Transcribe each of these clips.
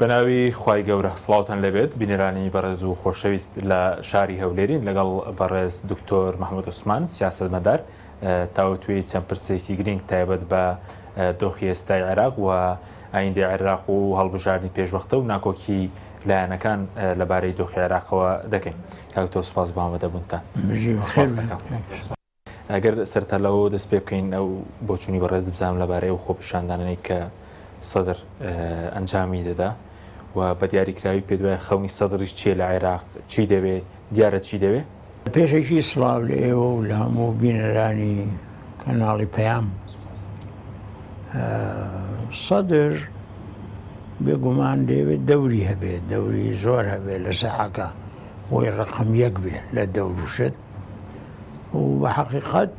بەناوی خوای گەورە سڵاوتان لێبێت بینەرانی بەڕێز و خۆشەویست لە شاری هەولێرین لەگەڵ بەڕێز دکتۆر محمود عوسمان سیاسەتمەدار تاوتوێی چەند پرسێکی گرینگ تایبەت بە دۆخی ئێستای عێراق و ئایندەی عێراق و هەڵبژاردنی پێشوەختە و ناکۆکی لایەنەکان لەبارەی دۆخی عێراقەوە دەکەین. کاک دکتۆر سوپاس بۆ ئامادەبوونتان. سوپاس دەکەم. ئەگەر سەرەتا لەوەوە دەست پێ بکەین ئەو بۆچوونی بەڕێز بزانم لەبارەی ئەو خۆپیشاندانەی کە سەدر ئەنجامی دەدا و بە دیاریکراوی پێ دوای خەونی سەدریش چییە لە عێراق چی دەوێ دیارە چی دەوێ؟ پێشەکی سڵاو لە ئێوە و لە هەموو بینەرانی کەناڵی پەیام. سەدر بێگومان دەیەوێت دەوری هەبێت، دەوری زۆر هەبێت لە ساحەکە، بۆی ڕەقەم یەک بێ لە دەور و شت. و بە حەقیقەت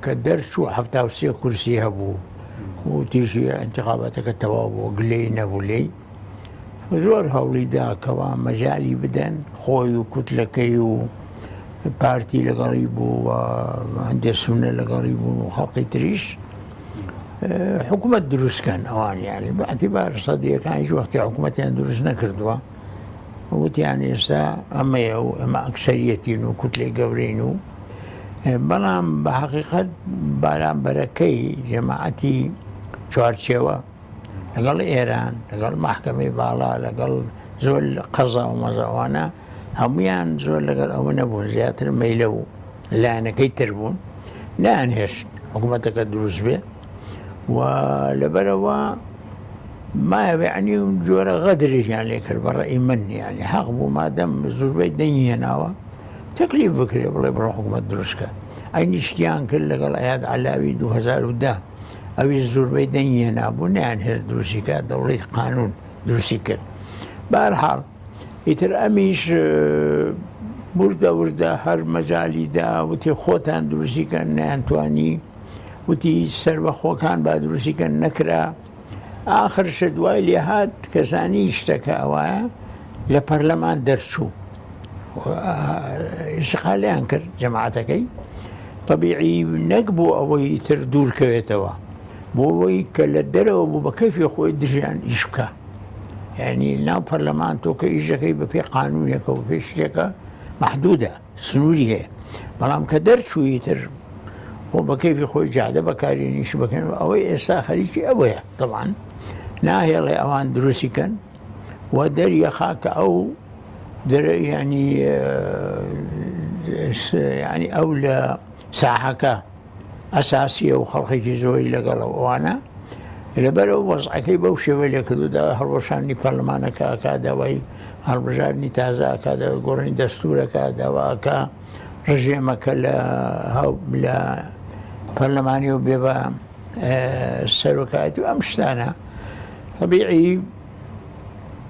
کە دەرچوو 73 کورسی هەبوو و تیژی ئینتخاباتەکە تەواو بوو گلەی نەبوو لێی. زۆر هەوڵی دا کەوا مەجالی بدەن خۆی و کوتلەکەی و پارتی لەگەڵی بوو و هەندێک سونە لەگەڵی بوون و خەڵقی تریش حکوومەت دروستکەن ئەوان یانی باعتیبار سەدیەکان هیچ وەختی حکوومەتیان دروست نەکردووە وتیان ئێستا ئەمەیە و ئەمە ئەکسەریەتین و کوتلەی گەورەین و بەڵام بە حقیقت بارانبەرەکەی جەماعەتی چوارچێوە لەگەڵ ئێران، لەگەڵ مەحکەمەی باڵا، لەگەڵ زۆر قەزا و مەزاوانە هەمویان زۆر لەگەڵ ئەوە نەبوون، زیاتر مەیلە و لایەنەکەی تر بوون، نەیانهێشت حکوومەتەکە دروست بێ و لەبەرەوە مایەوە یعنی جۆرە غەدرێکیان لێ کرد بە ڕەئی من یعنی حەق بوو مادەم زۆربەی دەنگی هێناوە تەکلیف بکرێ بڵێ بڕۆ حکوومەت دروستکە. عەینی شتیان کرد لەگەڵ ئەیاد عەلاوی 2010 ئەویش زوربەی دەنگی هێنابوو نەیان هێشت دروستی کات دەوڵەی قانون دروستی کرد بەهەرحاڵ ئیتر ئەمیش وردە وردە هەر مەجالی دا وتی خۆتان دروستی کەن نەیانتوانی وتی سەربەخۆکان با دروستی کەن نەکرا ئاخر شت وای لێهات کەسانی شتەکە ئەوایە لە پەرلەمان دەرچوو ئیسقالیان کرد جەماعەتەکەی تەبیعی نەک بۆ ئەوەی تر دوور کەوێتەوە بۆ ئەوەی کە لە دەرەوە بوو بە کەفی خۆی دژیان ئیش بکە یعنی ناو پەرلەمان تۆ کە ئیشەکەی بە پێی قانونێکە و پێی شتێکە محدودە سنووری هەیە بەڵام کە دەرچووی تر خۆ بە کەیفی خۆی جادە بەکارێنیش بکەن و ئەوەی ئێستا خەریکی ئەوەیە طبعا ناهێڵێ ئەوان دروستی کەن و دەریەخا کە ئەو ینی ینی ئەو لە ساحەکە ئەساسیە و خەڵکێکی زۆری لەگەڵ ئەوانە لەبەرەوە وەزعەکەی بەو شێوەی لێکردو دا هەڵوەشانی پەرلەمانەکە ئەکا داوای هەڵبژاردنی تازە ئەکا داوای گۆڕینی دەستورەکە داوا ئەکا ڕژێمەکە لە لە پەرلەمانی و بێ بە سەرۆکایەتی و ئەم شتانە طبیعی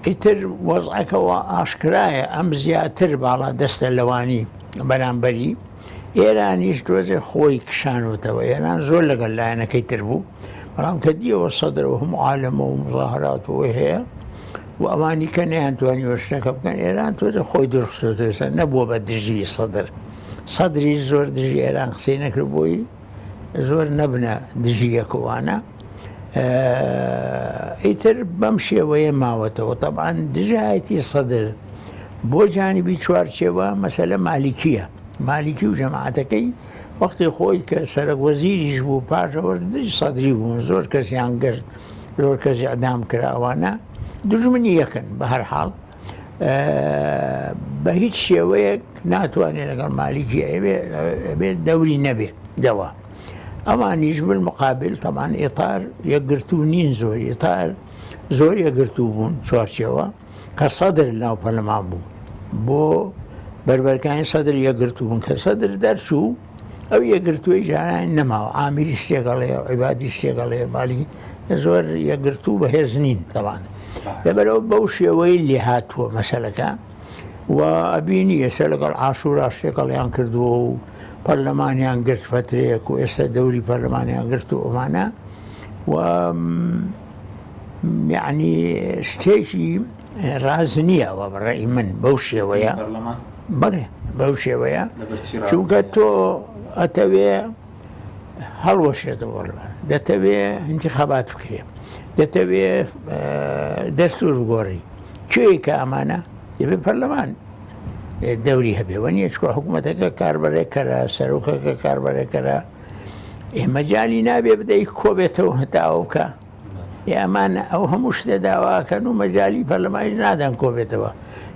ئیتر وەزعەکەەوە ئاشکرایە ئەم زیاتر باڵا دەستە لەوانی بەرامبەری ئێرانیش تۆزێ خۆی کشانوتەوە ئێران زۆر لەگەڵ لایەنەکەی تر بوو بەڵام کە دیەوە سەدر و هەموو عالەمە و مظاهرات و هەیە و ئەوانی کە نەیانتوانیوە شتەکە بکەن ئێران تۆزێ خۆی دوورخستۆتەوە ئێستا نەبووە بە دژی سەدر سەدری زۆر دژی ئێران قسەی نەکرد بۆی زۆر نەبنە دژی یەکەوانە ئیتر بەم شێوەیە ماوەتەوە تەبعەن دژایەتی سەدر بۆ جانبی چوارچێوە مەسەلە مالیکیە مالیکی و جەماعەتەکەی وەختی خۆی کە سەرەک وەزیریش بوو پاشەوە دژ سەدری بوون زۆر کەسیان گرت زۆر کەس ئیعدام کراوانە دژمنی یەکن بە هەر حاڵ بە هیچ شێوەیەک ناتوانێت لەگەڵ مالیکی ئەبێت دەوری نەبێت دەوە ئەوانیش بالمقابل تەمان ئیتار یەکگرتوو نین زۆر ئیتار زۆر یەکگرتوو بوون چوارچێوە کە سەدر ناو پەرلەمان بوو بۆ بەربەرکانی سەدر یەکگرتوو بوون کە سەدر دەرچوو ئەو یەکگرتووی جاران نەماوە عامیری شتێکەڵێ عیبادی شتێکەڵێ مالی زۆر یەکگرتوو بەهێز نین تەوان لەبەرەوە بەو شێوەی لێهاتووە مەسەلەکە و ئەبینی ئێستا لەگەڵ عاشورا شتێکەڵیان کردووە و پەرلەمانیان گرت فترەیەک و ئێستا دەوری پەرلەمانیان گرت و ئەمانە و یعنی شتێکی ڕاز نییە وە بەڕێی من بەو شێوەیە بەڵێ بەو شێوەیە چونکە تۆ ئەتەوێ هەڵوەشێتەوە دەتەوێ انتخابات بکرێ. دەتەوێ دەستور بگۆڕی کێی کە ئەمانە دەبێ پەرلەمان دەوری هەبێ وە نیە چکە حکوومەتەکە کاربەرێکەرە سەرۆکەکە کاربەرێکەرە ئێمە جالی نابێ بدەی کۆبێتەوە هەتا ئەو بکە ئەمان ئەو هەموو شتە داواکەن و مەجای پەرلەمانیش نادەن کۆبێتەوە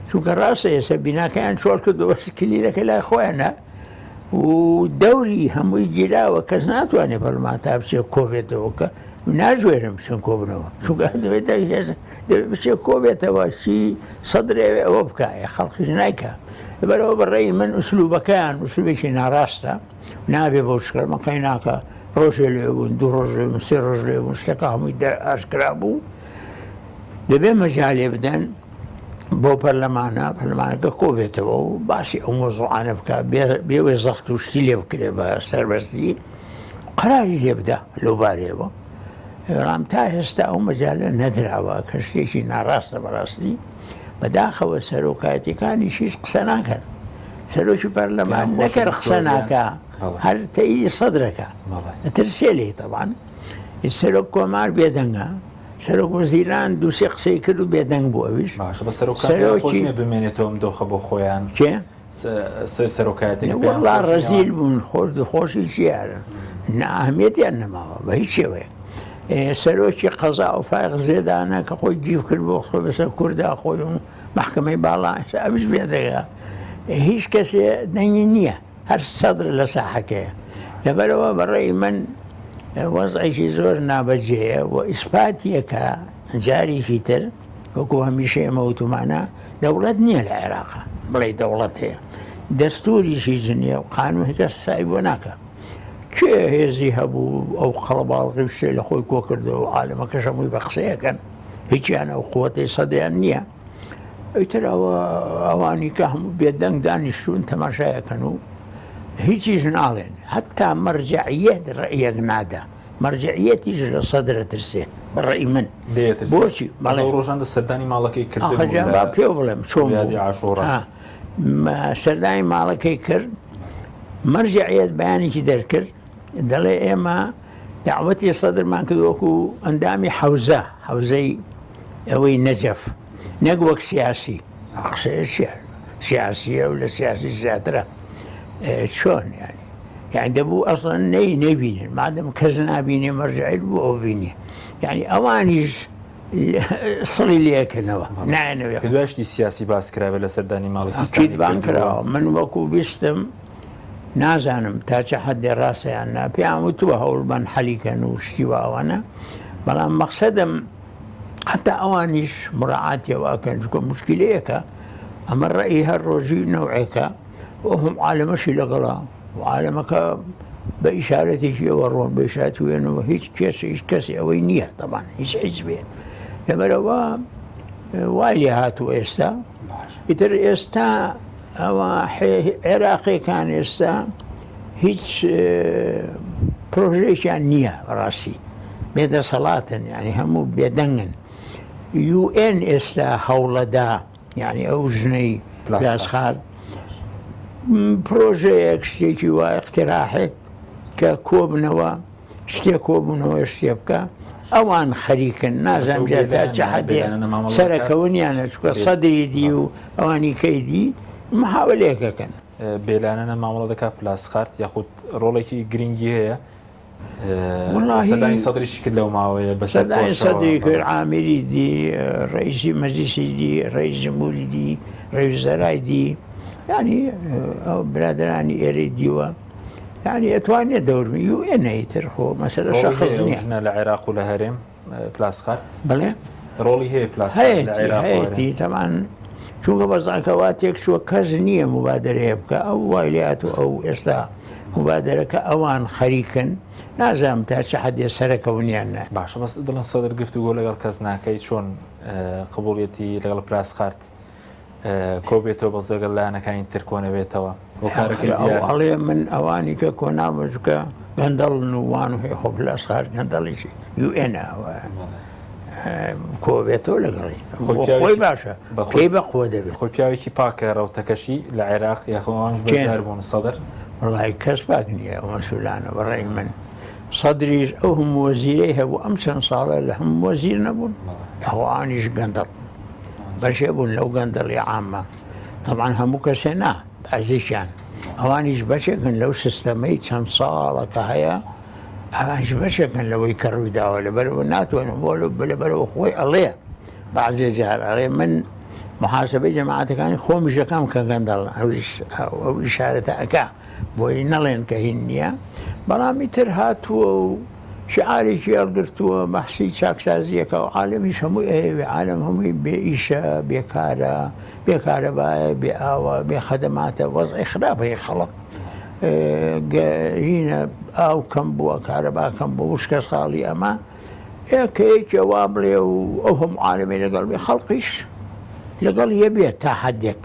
چونکە ڕاستە ئێستا بیناکەیان چۆڵ کردەوە کلیلەکە لای خۆیانە و دەوری هەمووی گیراوە کەس ناتوانێت پەرلەمان تا بچێت کۆبێتەوە کە ناژێرم بچن کۆبنەوە چونکە دەبێت هێز دەبێت بچێت کۆبێتەوە چی سەدرێ ئەوە بکایە خەڵکیش نایکە لەبەرەوە بەڕێی من ئوسلوبەکەیان ئوسلوبێکی ناڕاستە نابێ بەو شکڵە من قەی ناکە ڕۆژێ لێ بوون دوو ڕۆژ لێ بوون سێ ڕۆژ لێ بوون شتەکە هەمووی دەر ئاشکرا بوو دەبێ مەجالێ بدەن بۆ پەرلەمانە پەرلەمانەکە کۆبێتەوە و باسی ئەو مۆزوعانە بکە بێوێ زەخت و شتی لێ بکرێ بە سەربەستی قراری لێ بدە لەو بارەیەوە بەڵام تا ئێستا ئەو مەجالە نەدراوە کە شتێکی ناڕاستە بەڕاستی بەداخەوە سەرۆکایەتیەکانیش هیچ قسە ناکەن سەرۆکی پەرلەمان نەکەر قسە ناکە هەر تەئی سەدرەکە ترسێ لێی تەبان سەرۆک کۆمار بێدەنگە سەرۆک وەزیران دووسێ قسەی کرد و بێدەنگ بوو ئەویش باشە بە سەرۆکایەتی بمێنێتەوە ئەم دۆخە بۆ خۆیان کێ سەرۆکایەتێک وەڵا ڕەزیل بوون خۆش خۆشی چیارە ناهمیەتیان نەماوە بە هیچ شێوەیە سەرۆکی قەزا و فایق زێدانە کە خۆی گیف کرد بۆ خۆی بەسەر کوردا خۆی و محکمەی باڵا ئەویش بێدەگا هیچ کەسێ دەنگی نییە هەر سەدر لە ساحەکەیە لەبەرەوە بەڕێی من وەزعێکی زۆر نابەجێیە و ئیسپاتیەکە جارێکی تر وەکو هەمیشە ئێمە وتومانە دەوڵەت نییە لە عێراق بڵێ دەوڵەت هەیە دەستوریش هیچ نییە و قانون هیچ کەس حسابی بۆ ناکە کێ هێزی هەبوو ئەو قەڵەباڵغی شتێ لە خۆی کۆ کردەوە و عالەمەکەش هەمووی بە قسەیەکەن هیچیان ئەو قوتەی سەدەیان نییە ئیتر ئەوە ئەوانی کە هەموو بێدەنگ دانیشتون تەماشایەکەن و هیچیش ناڵێن هەتا مەرجعیەت ڕەئیەک نادا مەرجعیەتیش لە سەدرە ترسێ بە ڕەئی من بۆچی بەڵێ ڕۆژان سەردانی ماڵەکەی کرد با پێ بڵێم چۆن عاشۆڕا سەردانی ماڵەکەی کرد مەرجعیەت بەیانێکی دەرکرد دەڵێ ئێمە داوەتی سەدرمان کرد وەکو ئەندامی حەوزە حەوزەی ئەوەی نەجەف نەک وەک سیاسی قسەیە چیە سیاسیە و لە سیاسی زیاترە چۆن یعنی یعنی دەبوو ئەسڵەن نەی نەبینن مادەم کەس نابینێ مەرجعیت بوو ئەو بینێ یعنی ئەوانیش سڵی لێکردنەوە نایەنەوە دواشتی سیاسی باس کرابێت لە سەردانی ماڵی سیستانی بان کراوە من وەکو بیستم نازانم تا چه حدێ ڕاستە یان نا پێیان وتووە هەوڵبەن حەلیکەن و شتی واوانە بەڵام مەقسەدم حتا ئەوانیش مراعاتی ئەوە ئەکەن چونکە مشکلەیەکە ئەمە ڕەئی هەر ڕۆژی نەوعێکە وهم عالەمەشی لەگەڵا و عالەمەکە بە ئیشارەتێکی ئەوە ڕۆن بە ئیشارەتی وێنەوە هیچ کێشە هیچ کەسی ئەوەی نییە تەبان هیچ حیزبێ لەبەرەوە وای لێ هاتوو ئێستا ئیتر ئێستا ئەوە عێراقیەکان ئێستا هیچ پرۆژەیەکیان نییە بەڕاستی بێدەسەڵاتن یعنی هەموو بێدەنگن یوئێن ئێستا هەوڵەدا یعنی ئەو ژنەی پلاسخار پرۆژەیەک شتێکی وا اقتراحێک کە کۆبنەوە شتێ کۆبوونەوە شتێ بکە ئەوان خەریکن نازانم جا تا چ حەدێ سەرەکەونیانە چونکە سەدری دی و ئەوانی کەی دی محاولەیەکەکەن. بێلانەنە مامەڵە دەکات پلاسخارت یاخود ڕۆڵێکی گرنگی هەیە سەردانی سەدریشی کرد لەو ماوەیە بە سەردانی سەدری کرد عامیری دی ڕئیسی مەجلیسی دی ڕئیس جمهوری دی ڕئیس وزەرای دی یعنی ئەو برادەرانی ئێرەی دیوە یعنی ئەتوانێت دەور یو ئێن ئیتر خۆ مەسەلە شەخص نییە ژنە لە عێراق و لە هەرێم پلاسخارت بڵێ ڕۆڵی هەیە پلاسخارت لە عێراق و هەرێم هەیەتی تەمان چونکە بەزانکە وا تێک چووە کەس نییە مبادرەیە بکە ئەو وای لێهات و ئەو ئێستا مبادرەکە ئەوان خەریکن نازانم تا چ حەدێ سەرەکەونیان نا باشە بەس دڵن سەدر گفتوگۆ لەگەڵ کەس ناکەی چۆن قبوڵیەتی لەگەڵ پلاسخارت کۆبێتەوە بەس لەگەڵ لایەنەکانی تر کۆنەبێتەوە هۆکارەکەی دیارە. ئەڵێ من ئەوانی کە کۆنابن چونکە گەندەڵن و وان و هەیە خۆ پلاسخارت گەندەڵیی یو ئێن ە کۆبێتەوە لەگەڵی خۆی باشە پێی بە قوە دەبێت خۆی پیاوێکی پاکە ڕەوتەکەشی لە عێراق یاخۆ ئەوانش بەشدار بوون سەدر وڵی کەس پاک نییە ئەو مەسولانە بەڕێی من. سەدریش ئەو هەموو وەزیرەی هەبوو ئەم چەند ساڵە لە هەموو وەزیر نەبوون ئەوانیش گەندەڵ بەشێ بوون لەو گەندەڵی عامە تەبعەن هەموو کەسێ نا بەعزێکیان ئەوانیش بەشێکن لەو سیستەمەی چەند ساڵە کە هەیە ئەوانیش بەشێکن لەوەی کە ڕووی داوە لەبەرەوە ناتوانن بۆ لەبەرەوە خۆی ئەڵێ بەعزێ جار ئەڵێ من محاسبەی جەماعەتەکانی خۆمیش ئەکەم کە گەندەڵ ئەو ئیشارەتە ئەکا بۆی نەڵێن کە هین نییە بەڵام ئیتر هاتووە و شعارێکی هەڵگرتووە بەحسی چاکسازیەکە و عالەمیش هەمووی ئەیەوێ عالەم هەمووی بێ ئیشە بێکارە بێ کارەبایە بێ ئاوە بێ خەدەماتە وەزعی خراپ هەیە خەڵک هینە ئاو کەم بووە کارەبا کەم بوو وشکە ساڵی ئەمە ئێ کە یەکێ وا بڵێ و ئەو هەموو عالەمی لەگەڵ بێ خەڵقیش لەگەڵ یە بێت تا حدێک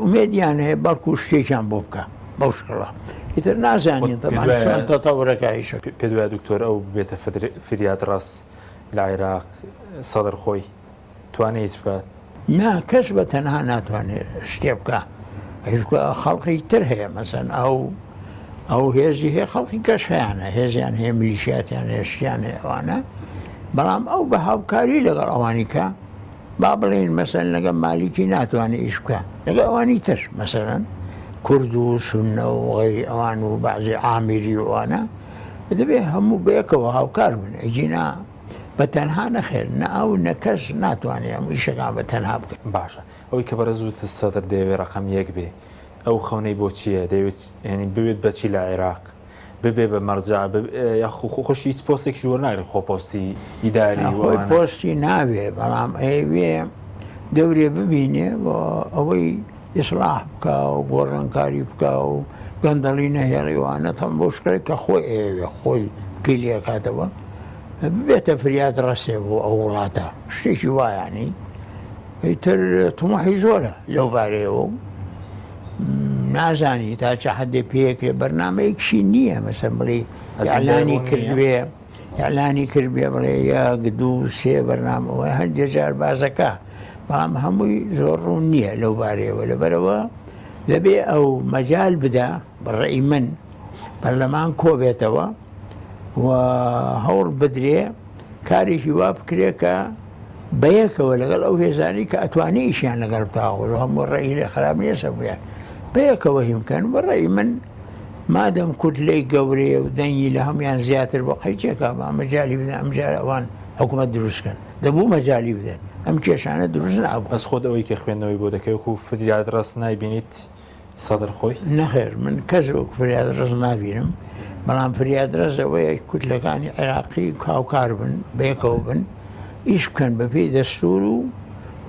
ئومێدیان هەیە بەڵکو شتێکیان بۆ بکە بەو شکڵە ئیتر نازانین طبعا چۆن تەتەورەکە ئیشە پێت وایە دکتۆر ئەو ببێتە فریاد ڕەس لە عێراق سەدر خۆی توانێ هیچ بکات؟ نا کەس بە تەنها ناتوانێت شتێ بکە خەڵقی تر هەیە مەسەن ئەو ئەو هێزی هەیە خەڵکی کەش هەیانە هێزیان هەیە میلیشیاتیان هەیە شتیان هەیە ئەوانە بەڵام ئەو بە هاوکاری لەگەڵ ئەوانی کە با بڵێین مەسەن لەگەڵ مالیکی ناتوانێت ئیش بکە لەگەڵ ئەوانی تر مەسەرەن کورد و سوننە و غەیری ئەوان و بەعزی عامیری و ئەوانە دەبێ هەموو بەیەکەوە هاوکار بن ئەگینا بە تەنها نەخێر نە ئەو نە کەس ناتوانێت ئەم ئیشەکان بە تەنها بکە. باشە ئەوەی کە بەڕێز وتت سەدر دەیەوێ ڕەقەم یەک بێ ئەو خەونەی بۆ چییە دەیەوێت یانی ببێت بە چی لە عێراق ببێ بە مەرجع یاخو خۆشی هیچ پۆستێکیش وەرناگرێت خۆ پۆستی ئیداری و خۆی ئەوانە. پۆستی ناوێ بەڵام ئەیەوێ دەورێ ببینێ بۆ ئەوەی ئیسڵاح بکا و گۆڕانکاری بکا و گەندەڵی نەهێڵی وانە تەم بۆ شکڵێک کە خۆی ئەیەوێ خۆی پێی لێکاتەوە ببێتە فریاد ڕەسێ بۆ ئەو وڵاتە شتێکی وایانی ئیتر تموحی زۆرە لەو بارەیەوە و نازانی تا چه حدێ پێکرێ بەرنامەیەکشی نییە مەسەن بڵێ ئیعلانی کردبێ ئیعلانی کردبێ بڵێ یەک دوو سێ بەرنامەوە هەندێ جار بازەکە بەڵام هەمووی زۆر ڕوون نییە لەو بارەیەوە لەبەرەوە دەبێ ئەو مەجال بدا بەڕێی من پەرلەمان کۆبێتەوە و هەوڵ بدرێ کارێکی وا بکرێ کە بەیەکەوە لەگەڵ ئەو هێزانەی کە ئەتوانێ ئیشیان لەگەڵ بکا و هەموو ڕێی لێ خراپ نییە سەبوویان بەیەکەوە هیم بکەن بە ڕێی من مادەم کوتلەی گەورەیە و دەنگی لە هەمویان زیاتر بۆ قەیچێکا با مەجالی بدەن ئەم جارە ئەوان حکوومەت دروستکەن دەبوو مەجالی بدەن ئەم کێشانە دروست نابوو. بەس خۆت ئەوەی کە خوێندنەوەی بۆ دەکەی وەکوو فریادڕەس نایبینیت سەدر خۆی؟ نەخێر من کەس وەک فریادڕەس نابینم، بەڵام فریادڕەس ئەوەیە کوتلەکانی عێراقی هاوکار بن، بەیەکەوە بن، ئیش بکەن بەپێی دەستوور و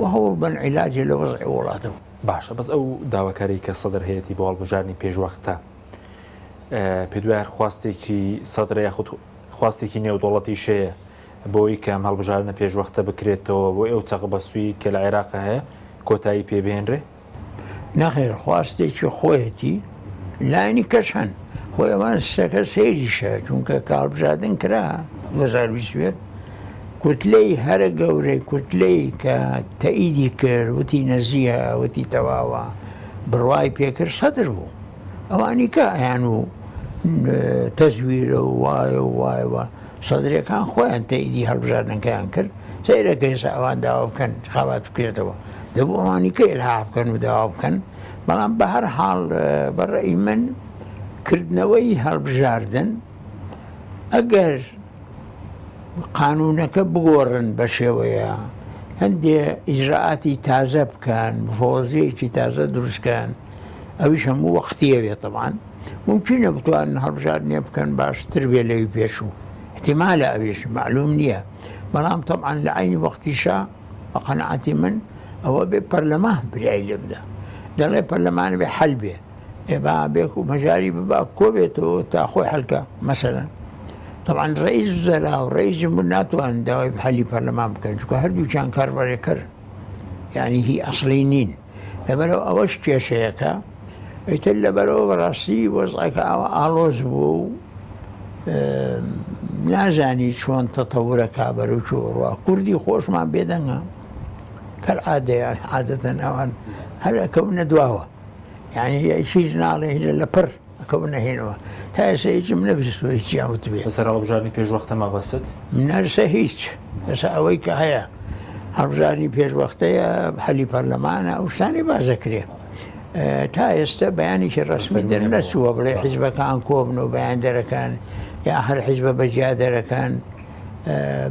و هەوڵ بەن عیلاجی لە وەزعی وڵاتە. باشە بەس ئەو داواکاریەی کە سەدر هەیەتی بۆ هەڵبژاردنی پێشوەختە پێت وایە هەر خواستێکی سەدرە یاخود خواستێکی نێودەوڵەتیش هەیە بۆی کە ئەم هەڵبژاردنە پێشوەختە بکرێتەوە بۆ ئەو چەقبەستووی کە لە عێراق هەیە کۆتایی پێ بهێنرێ؟ نەخێر خواستێکی خۆیەتی لایەنی کەش هەن خۆی ئەوان شتەکە سەیریشە چونکە کە هەڵبژاردن کرا 2021 کوتلەی هەرە گەورەی کوتلەی کە تەئیدی کرد وتی نەزیە وتی تەواوە بڕوای پێکرد سەدر بوو ئەوانی کە ئەیان و تەزویرە و وایە و وایەوە سەدرەکان خۆیان تەئیدی هەڵبژاردنەکەیان کرد سەیرە کە ئێستا ئەوان داوا بکەن انتخابات بکرێتەوە دەبوو ئەوانی کە ئیلحاح بکەن و داوا بکەن بەڵام بە هەر حاڵ بە ڕەئی من کردنەوەی هەڵبژاردن ئەگەر قانونەکە بگۆڕن بە شێوەیە هەندێ ئیجرائاتی تازە بکەن مفەوەزیەکی تازە دروستکەن ئەویش هەموو وەختیە بێ تەبعەن ممکنە بتوانن هەڵبژاردنێ بکەن باشتر بێ لەوی پێشوو احتیمالە ئەویش معلوم نییە بەڵام تەبعەن لە عەینی وەختیشا بە قەناعەتی من ئەوە بێ پەرلەمان بریای لێ بدا دەڵێ پەرلەمان بێ حەل بێ ئێ با بێک و مەجاری ببا کۆ بێتەوە تا خۆی حەلکە مەسەلەن طبعا ڕئیس وزەرا و ڕئیس جمهور ناتوانن داوای حەلی پەرلەمان بکەن چونکە هەردووکیان کاربەڕێکەرن یعنی هی ئەسڵی نین لەبەرەوە ئەوەش کێشەیەکە ئیتر لەبەرەوە بەڕاستی وەزعەکە ئاوا ئاڵۆز بوو و نازانی چۆن تەتەورەکە بەرەو کوێ ڕوا کوردی خۆشمان بێدەنگە کەلعادەیان عادەتەن ئەوان هەر ئەکەونە دواوە یعنی هیچ ناڵێ هیچ لە پڕ. ئەکەونە هێنەوە تا ئێستا هیچم نەبیستووە هیچیان وتبێ. لەسەر هەڵبژاردنی پێشوەختە مەبەستت؟ نەرسە هیچ ئێستا ئەوەی کە هەیە هەڵبژاردنی پێشوەختەیە حەلی پەرلەمانە ئەو شتانەی باس دەکرێ تا ئێستا بەیانێکی ڕەسمی دەرنەچووە بڵێ حیزبەکان کۆبن و بەیان دەرەکەن یا هەر حیزبە بەجیا دەرەکەن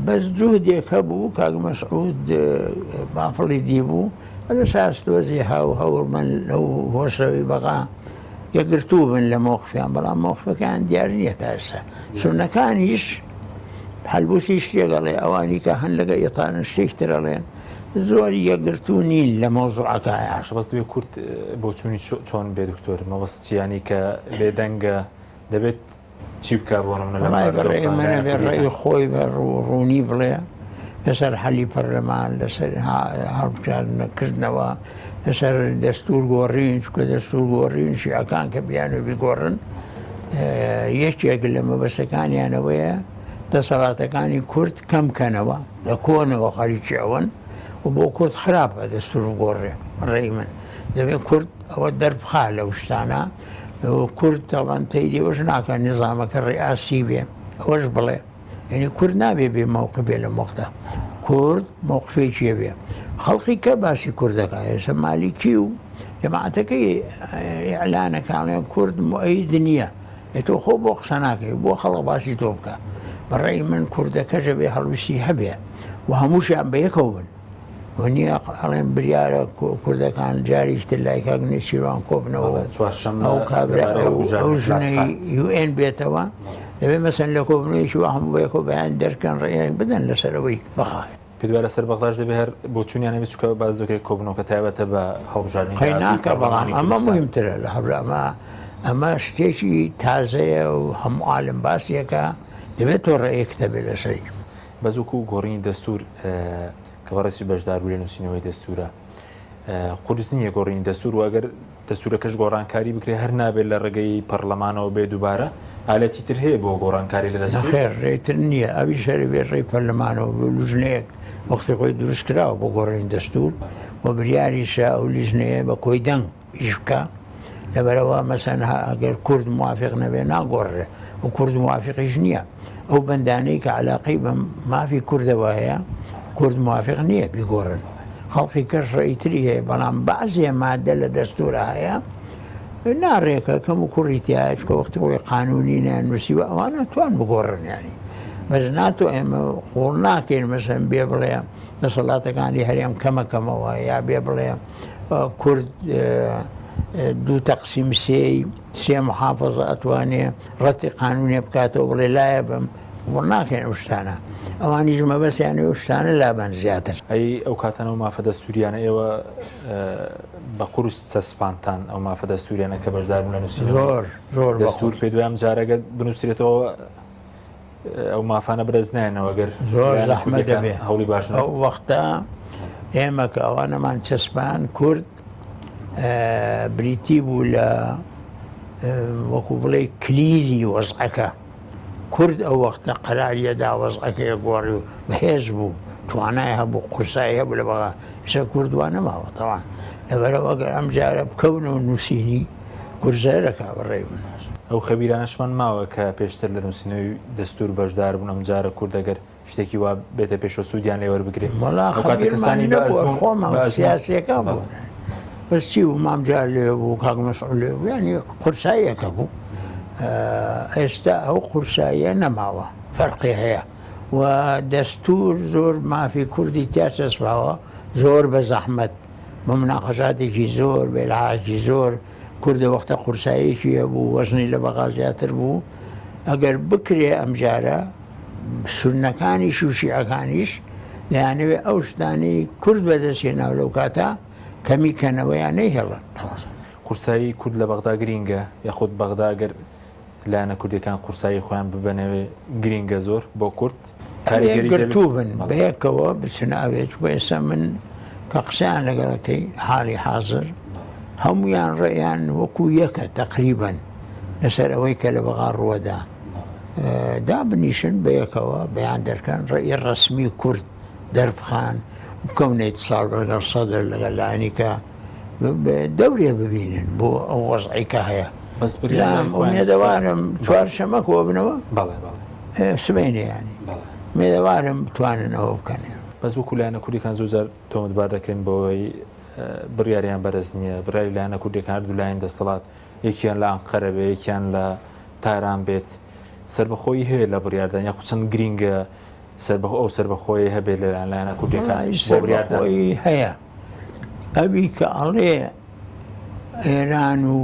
بەس جوهدێک هەبوو کاک مەسعود بافڵی دیبوو لە ساس تۆزی هاو هەوڵمەن لەو هۆشەوی بەغا یەکگرتوو بن لە مۆقفیان بەڵام مۆقفەکان دیار نییە تا ئێستا سونەکانیش حەلبوسی شتێک ئەڵێ ئەوانی کە هەن لەگە ئێتانن شتێک تر ئەڵێن زۆر یەکگرتوو نین لە مەوزوعەکایە. باشە بەس دەبێت کورد بۆچوونی چۆن بێ دکتۆر مەبەست چیانی کە بێدەنگە دەبێت چی بکا بۆ نمونە لەم وەڵای بارودۆخە بەڕێی منە لایەنە بێ ڕێی کوردیەکان؟ خۆی بە ڕوونی بڵێ لەسەر حەلی پەرلەمان لەسەر هەڵبژاردنە کردنەوە لەسەر دەستور گۆڕین چونکە دەستور گۆڕین شیعەکان کە بیانوێ بیگۆڕن یەکێک لە مەبەستەکانیانەوەیە دەسەڵاتەکانی کورد کەم کەنەوە لە کۆنەوە خەریکی ئەوەن و بۆ کورد خراپە دەستور بگۆڕێ ڕێی من دەبێت کورد ئەوە دەربخا لەو شتانە کورد تاوان تەیدی ئەوەش ناکە نیزامەکە ڕیاسی بێ ئەوەش بڵێ یعنی کورد نابێ بێ مەوقف بێ لە مۆختە کورد مەوقفێکی بێ خەڵقی کە باسی کوردەکە ئێستا مالیکی و جەماعەتەکەی ئیعلانەکانیان کورد مؤید نییە تۆ خۆ بۆ قسە ناکەی بۆ خەڵق باسی تۆ بکە بەڕێی من کوردەکەشە بێ هەڵویستی هەبێ و هەمووشیان بە یەکەوە بن و نییە ئەڵێن بریارە کوردەکان جاریش تر لای کاک نێچیروان کۆبنەوە چوارشەممە ئەو کابرا لەبارەی ئەو ئەو هەڵبژاردنی ژنەی خاست. یوئێن بێتەوە دەبێ مەسەن لە کۆبنەوەیەکی وا هەموو بەیەکەوە بەیان دەرکەن ڕێیان بدەن لەسەر ئەوەی بەخا. پێت وایە لەسەر بەغداش دەبێ هەر بۆچوونیان هەبێت چونکە باس دەکرێت کۆبوونەوەکە تایبەتە بە هەڵبژاردنی قەی داهاتووی ناکا بەڵام پەرلەمانی ئەمە کوردستان. موهیمترە لە هەر ئەمە ئەمە شتێکی تازەیە و هەموو عالم باسی ئەکا دەبێت تۆ ڕێیەکت هەبێ لەسەری. بەس وەکو گۆڕینی دەستوور کە بەڕێزیش بەشدار بووی لە نووسینەوەی دەستوورە قورس نییە گۆڕینی دەستوور و ئەگەر دەستوورەکەش گۆڕانکاری بکرێت هەر نابێت لە ڕێگەی پەرلەمانەوە بێ دووبارە ئالەتی تر هەیە بۆ گۆڕانکاری لە دەستوور؟ نەخێر ڕێی تر نییە ئەویش هەر بێ ڕێی پەرلەمانەوە بێ لیژنەیەک وەختی خۆی دروست کراوە بۆ گۆڕینی دەستوور و بریاریشە ئەو لیژنەیە بە کۆی دەنگ ئیش بکا لەبەرئەوە مەسەن ئەگەر کورد موافق نەبێ ناگۆڕرێ و کورد موافقیش نییە ئەو بەندانەی کە علاقەی بە مافی کوردەوە هەیە کورد موافق نییە بیگۆڕن خەڵقی کەش ڕێیتری هەیە بەڵام بەعزێ مادە لە دەستورە هەیە ناڕێکە کەم و کوڕی تایە چکە وەختی خۆی قانونی نانووسیوە ئەوانە توان بگۆڕن ینی بەس ناتۆ ئێمە خۆڵ ناکەین مەسەن بێ بڵێ دەسەڵاتەکانی هەرێم کەمەکەمەوە یا بێ بڵێ کورد دوو تەقسیم سێی سێ محافظە ئەتوانێ ڕەتی قانونێ بکاتەوە بڵێ لایە بم قبوڵ ناکەین ئەو شتانە ئەوانیش مەبەستیان ئەو شتانە لابەن زیاتر. ئەی ئەو کاتانە و مافە دەستوریانە ئێوە بە قورس چەسپانتان ئەو مافە دەستوریانە کە بەشدار بوون لە نووسینەوەی زۆر زۆر بە دەستور قورس. پێ دوای ئەم جارە گەر بنووسرێتەوە ئەو مافانە بەدەست نایەنەوە گەر زۆر لایەنە زەحمەت کوردیەکان دەبێ هەوڵی باش ئەو نەدەن. وەختە ئێمە کە ئەوانەمان چەسپان کورد بریتی بوو لە وەکو بڵێ کلیلی وەزعەکە کورد ئەو وەختە قەراریەدا وەزعەکەی گۆڕی و بەهێز بوو توانای هەبوو قورسایی هەبوو لە بەغا ئێستا کورد وا نەماوە تەوان لەبەرەوە ئەگەر ئەم جارە بکەون و نووسینی کورد زەرەکا بەڕێی من. ئەو خەبیرانەشمان ماوە کە پێشتر لە نووسینەوەی دەستوور بەشدار بوون، ئەمجارە کورد ئەگەر شتێکی وا بێتە پێشەوە سوودیان لێ وەربگرێ. وەڵا ئەو کاتە خەبیرمان کەسانی بە نەبووە ئەزموون خۆمان بە ئەزموون سیاسیەکان بەڵێ. بوون بەس چی بوو مام جار لێ بوو کاک مەسعود لێ بوو یانی قورساییەکە بوو ئێستا ئەو قورساییە نەماوە فەرقی هەیە و دەستور زۆر مافی کوردی تیا چەسپاوە زۆر بە زەحمەت بە مناقەشاتێکی زۆر بە ئیلحاحێکی زۆر کوردە وەختە قورساییەکی هەبوو وەزنی لە بەغا زیاتر بوو ئەگەر بکرێ ئەمجارە سوننەکانیش و شیعەکانیش دەیانەوێت ئەو شتانەی کورد بەدەستهێناو لەو کاتە کەمی کەنەوە یان نەیهێڵن. قورسایی کورد لە بەغدا گرینگە یاخود بەغدا گەر لایەنە کوردیەکان قورسایی خۆیان ببەنەوێ گرینگە زۆر بۆ کورد کاریگەری دەبێت؟ یەکگرتوو بن بەیەکەوە بچنە ئەوێ چونکە ئێستا من کە قسەیان لەگەڵەکەی حاڵی حازر هەمویان ڕێیان وەکو یەکە تەقریبەن لەسەر ئەوەی کە لە بەغا ڕووەدا دابنیشن بەیەکەوە بەیان دەرکەن ڕێی ڕەسمی کورد دەربخان بکەونە ئیتساڵ لەگەڵ سەدر لەگەڵ لایەنی کە دەورێ ببینن بۆ ئەو وەزعی کە هەیە. بەس بریار لای لام خۆیان ئومێدەوارم چوارشەمە کۆبنەوە بەڵێ بەڵێ سبەینێ یانی بەڵێ ئومێدەوارم بتوانن ئەوە بکەن. بەس وەکو لایەنە کوردیەکان زۆر جار تۆمەتبار دەکرێن بەوەی بڕیاریان بەرز نییە بڕیاری لایەنە کوردیەکان هەردوو لایەن دەستەڵات یەکیان لە ئەنقەرە بێ یەکیان لە تاران بێت سەربەخۆیی هەیە لە بڕیاردان یاخود چەند گرینگە سەربەخۆ ئەو سەربەخۆیی هەبێت لە لایەنە کوردیەکان وەڵی بۆ بڕیاردان؟ سەربەخۆیی هەیە ئەوی کە ئەڵێ ئێران و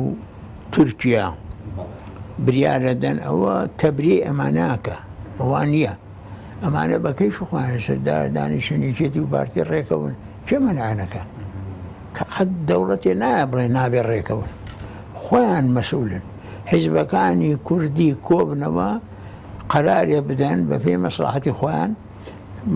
تورکیا بریارە دەن ئەوە تەبری ئەمە ناکە ئەوە نییە ئەمانە بە کەیف خۆیان سەردار دانیشن یەکێتی و پارتی ڕێکەون کێ مەنعانەکە کە قەت دەوڵەتێ نایە بڵێ نابێ ڕێکەون خۆیان مەسئولن حیزبەکانی کوردی کۆبنەوە قەرارێ بدەن بە پێی مەسڵەحەتی خۆیان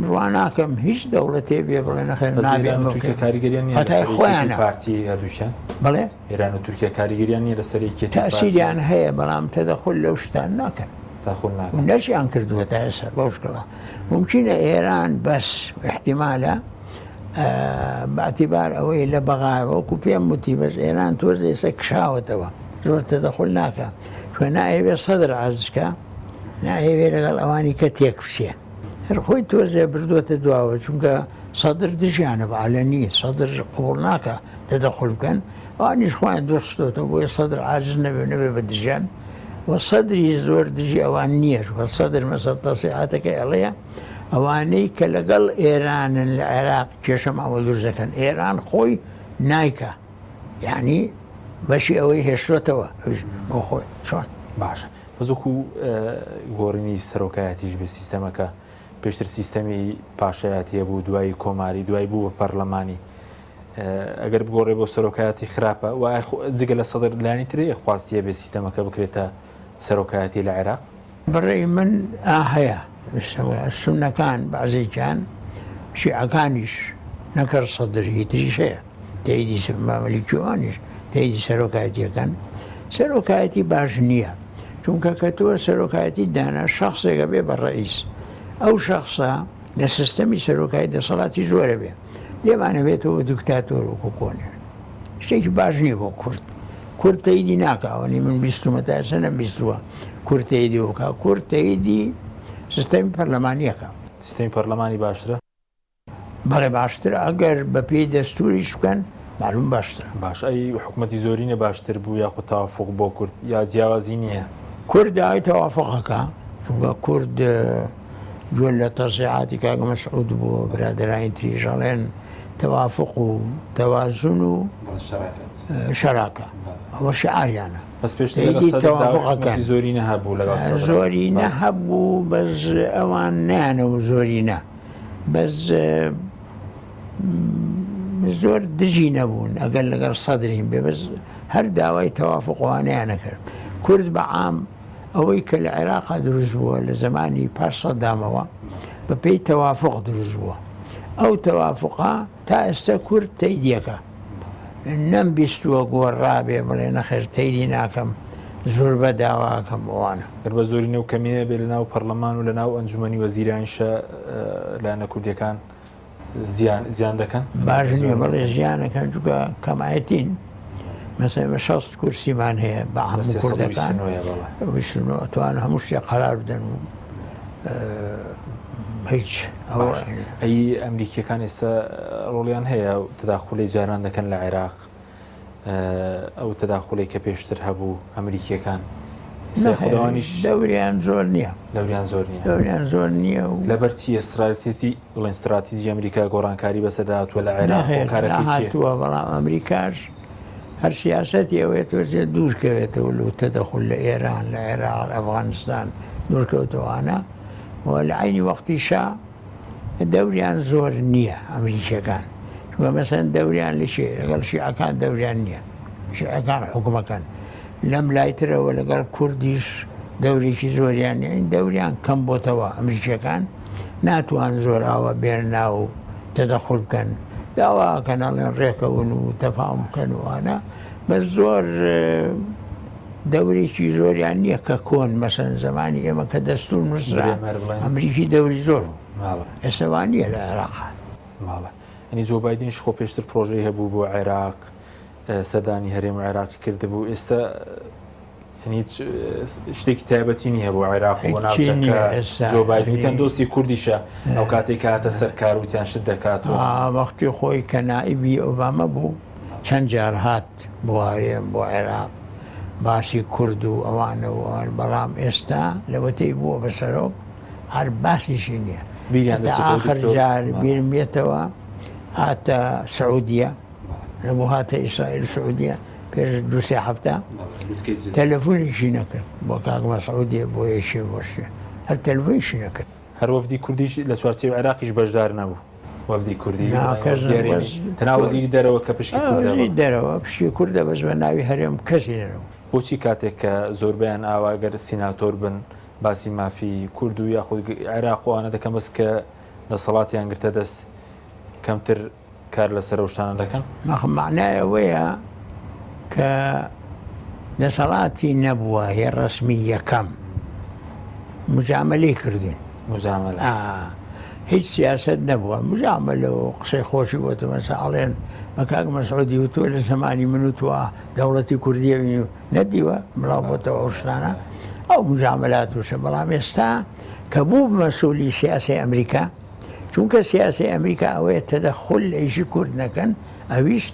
بڕوا ناکەم هیچ دەوڵەتێ بێ بڵێ نەخێر بەس نابێ ئێران و ئەمە تورکیا بکەین کاریگەریان نییە هەتای لەسەر یەکێتی و خۆیانە پارتی هەردووکیان؟ بەڵێ ئێران و تورکیا کاریگەریان نییە لەسەر یەکێتی و پارتی؟ تاسیریان هەیە بەڵام تەدەخول لەو شتان ناکەن تەدەخول و ناکەن. نەشیان کردووە تا ئێستا بەو شکڵە مومکینە ئێران بەس ئیحتیمالە بە ئیعتیبار ئەوەی لە بەغا وەکو پێم وتی بەس ئێران تۆزێ ئێستا کشاوەتەوە زۆر تەدەخول ناکا چونکە نایەوێ سەدر عەرز کا نایەوێ لەگەڵ ئەوانی کە تێک بچێ هەر خۆی تۆزێ بردووەتە دواوە چونکە سەدر دژیانە بە عەلەنی سەدر قبوڵ ناکا تەدەخول بکەن ئەوانیش خۆیان دوور خستۆتەوە بۆیە سەدر عاجز نەبێ نەبێ بە دژیان و سەدری زۆر دژی ئەوان نییە چونکە سەدر مەسەل تەسریحاتەکەی ئەڵێ ئەوانەی کە لەگەڵ ئێرانن لە عێراق کێشەمان بۆ دروست دەکەن ئێران خۆی نایکا یعنی بەشی ئەوەی هێشتۆتەوە ئەویش بۆ خۆی چۆن باشە بەس وەکو گۆڕینی سەرۆکایەتیش بێ سیستەمەکە پێشتر سیستەمی پاشایەتیە بوو دوایی کۆماری دوای بوو بە پەرلەمانی ئەگەر بگۆڕێ بۆ سەرۆکایەتی خراپە و جگە لە سەدر لانی ترێ خواستیە بێ سیستەمەکە بکرێتە سەرۆکایەتی لە عێراق؟ بەڕێی من ئا هەیە سونەکان بەعزێکیان شیعەکانیش نەکەر سەدر هی تریش هەیە تەیدی مامەلیکیوانیش تەیدی سەرۆکایەتیەکەن سەرۆکایەتی باش نییە چونکە کە تۆ سەرۆکایەتی دانا شخصێکە بێ بە ڕئیس ئەو شخصە لە سیستەمی سەرۆکای دەسەڵاتی زۆرە بێ لێمانە بێتەوە دکتاتۆر وەکو کۆنێ شتێکی باش نییە بۆ کورد کورد تەیدی ناکا ئەوەنی من بیستومە تا ئێستا نەمبیستووە کورد تەیدی بکا کورد تەیدی سیستەمی پەرلەمانیەکە. سیستەمی پەرلەمانی باشترە؟ بەڵێ باشترە ئەگەر بەپێی دەستوریش بکەن معلوم باشترە. باش ئەی حکومەتی زۆرینە باشتر بوو یاخود تەوافوق بۆ کورد یا جیاوازی نییە؟ کورد داوای تەوافوق ئەکا چونکە کورد گوێ لە تەسریحاتی کاک مەسعود بووە برادەرانی تریش ئەڵێن تەوافق و تەوازن و شەراکە ئەوە شعاریانە بەس پێشتر لەگەڵ سەدر داوای حکومەتی زۆری نەهەبوو لەگەڵ سەدر زۆری نەهەبوو بەس ئەوان نیانەوە زۆری نە بەس زۆر دژی نەبوون ئەگەر لەگەڵ سەدرین بێ بەس هەر داوای تەوافقوانیانە کرد کورد بە عام ئەوەی کە لە عێراقا دروست بووە لە زەمانی پاش سەدامەوە بە پێی تەوافق دروست بووە ئەو تەوافقە تا ئێستا کورد تەیدیەکە نەم بیستووە گۆڕابێ بڵێ نەخێر تەیدی ناکەم زۆر بە داواکەم ئەوانە. گەر بە زۆرینە و کەمینە بێ لە ناو پەرلەمان و لە ناو ئەنجومەنی وەزیرانیشە لایەنە کوردیەکان زیان زیان دەکەن؟ باش نییە بەڵێ زیانەکەن چونکە کەمایەتین مەسەلەن ئێمە 60 کورسیمان هەیە بە هەموو کوردەکان توان هەموو شتێک قەرار بدەن و هیچ ئەی ئەمریکیەکان ئێستا ڕۆڵیان هەیە تداخلی جاران دەکەن لە عێراق ئەو تەداخولەی کە پێشتر هەبوو ئەمریکیەکان خوداوانیش دەوریان زۆر نییە دەوریان زۆر نییە دەوریان زۆر نییە و لەبەر چی ستراتیجی بڵێن ستراتیجی ئەمریکا گۆڕانکاری بەسەردا هاتووە لە عێراق هۆکارەکەی چییە؟ هاتووە بەڵام ئەمریکاش هەر سیاسەتی ئەوەیە تۆزێ دوور کەوێتەوە لەو تەدەخول لە ئێران لە عێراق ئەفغانستان دوورکەوتەوانە و لە عەینی وەختیشا دەوریان زۆر نییە ئەمریکیەکان چونکە مەسەن دەوریان لە چێ لەگەڵ شیعەکان دەوریان نییە شیعەکان حکومەکەن لەم لایترەوە لەگەڵ کوردیش دەورێکی زۆریان نییە دەوریان کەم بۆتەوە ئەمریکیەکان ناتوان زۆر ئاوە بێنە و تەدەخول بکەن داوا کەناڵێن ڕێکەون و تەفاهم بکەن وانە بە زۆر دەورێکی زۆریان نییە کە کۆن مەسەن زمانی ئێمە کە دەستور نووسرا ئەمریکی دەوری زۆر بوو ئێستا وا نییە لە عێراق. بەڵێ ئەنی جۆ بایدنیش خۆ پێشتر پرۆژەی هەبوو بۆ عێراق سەردانی هەرێم و عێراقی کردبوو ئێستا. هیچ شتێکی تایبەتی نییە بۆ عێراق بۆ ناوچەکە جۆ بایدن وتیان دۆستی کوردیشە ئەو کاتێک کە هاتە سەر کار وتیان شت دەکات و وەختی خۆی کە نائیبی ئۆباما بوو چەند جار هات بۆ هەرێم بۆ عێراق باسی کورد و ئەوانە و ئەوان بەڵام ئێستا لەوەتەی بووە بە سەرۆک هەر باسیشی نییە بیریان دەچێتەوە ئاخر جار بیرم بێتەوە هاتە سعودیە لە بۆ هاتە ئیسرائیل سعودیە پێش دوسێ هەفتە تەلەفۆنیشی نەکرد بۆ کاک مەسعودیە بۆ یەکێ بۆ شتێ هەر تەلەفۆنیشی نەکرد. هەر وەفدی کوردیش لە چوارچێوی عێراقیش بەشدار نەبوو. وەفدی کوردی تەنها وەزیری دەرەوە کە پشکی کوردە. وەزیری دەرەوە پشکی کوردە بەس بە ناوی هەرێم کەسی نەبوو. بۆچی کاتێک کە زۆربەیان ئاوا گەر سیناتۆر بن باسی مافی کورد و یاخود عێراق و ئەوانە دەکەن بەس کە دەسەڵاتیان گرتە دەست کەمتر کار لەسەر ئەو شتانە دەکەن؟ مەخ مەعنای ئەوەیە کە دەسەڵاتی نەبووە هی ڕەسمی یەکەم مجامەلەی کردوون. مجامەلە. ئا هیچ سیاسەت نەبووە مجامەلە و قسەی خۆشی وتوە مەسەلەن ئەڵێن بە کاک مەسعودی وتووە لە زەمانی من و تۆ دەوڵەتی کوردیە بین و نەدیوە بڵاو بۆتەوە ئەو شتانە ئەو مجامەلات وشە بەڵام ئێستا کە بوو مەسئولی سیاسی ئەمریکا چونکە سیاسی ئەمریکا ئەوەیە تەدەخول لە ئیشی کورد نەکەن ئەویش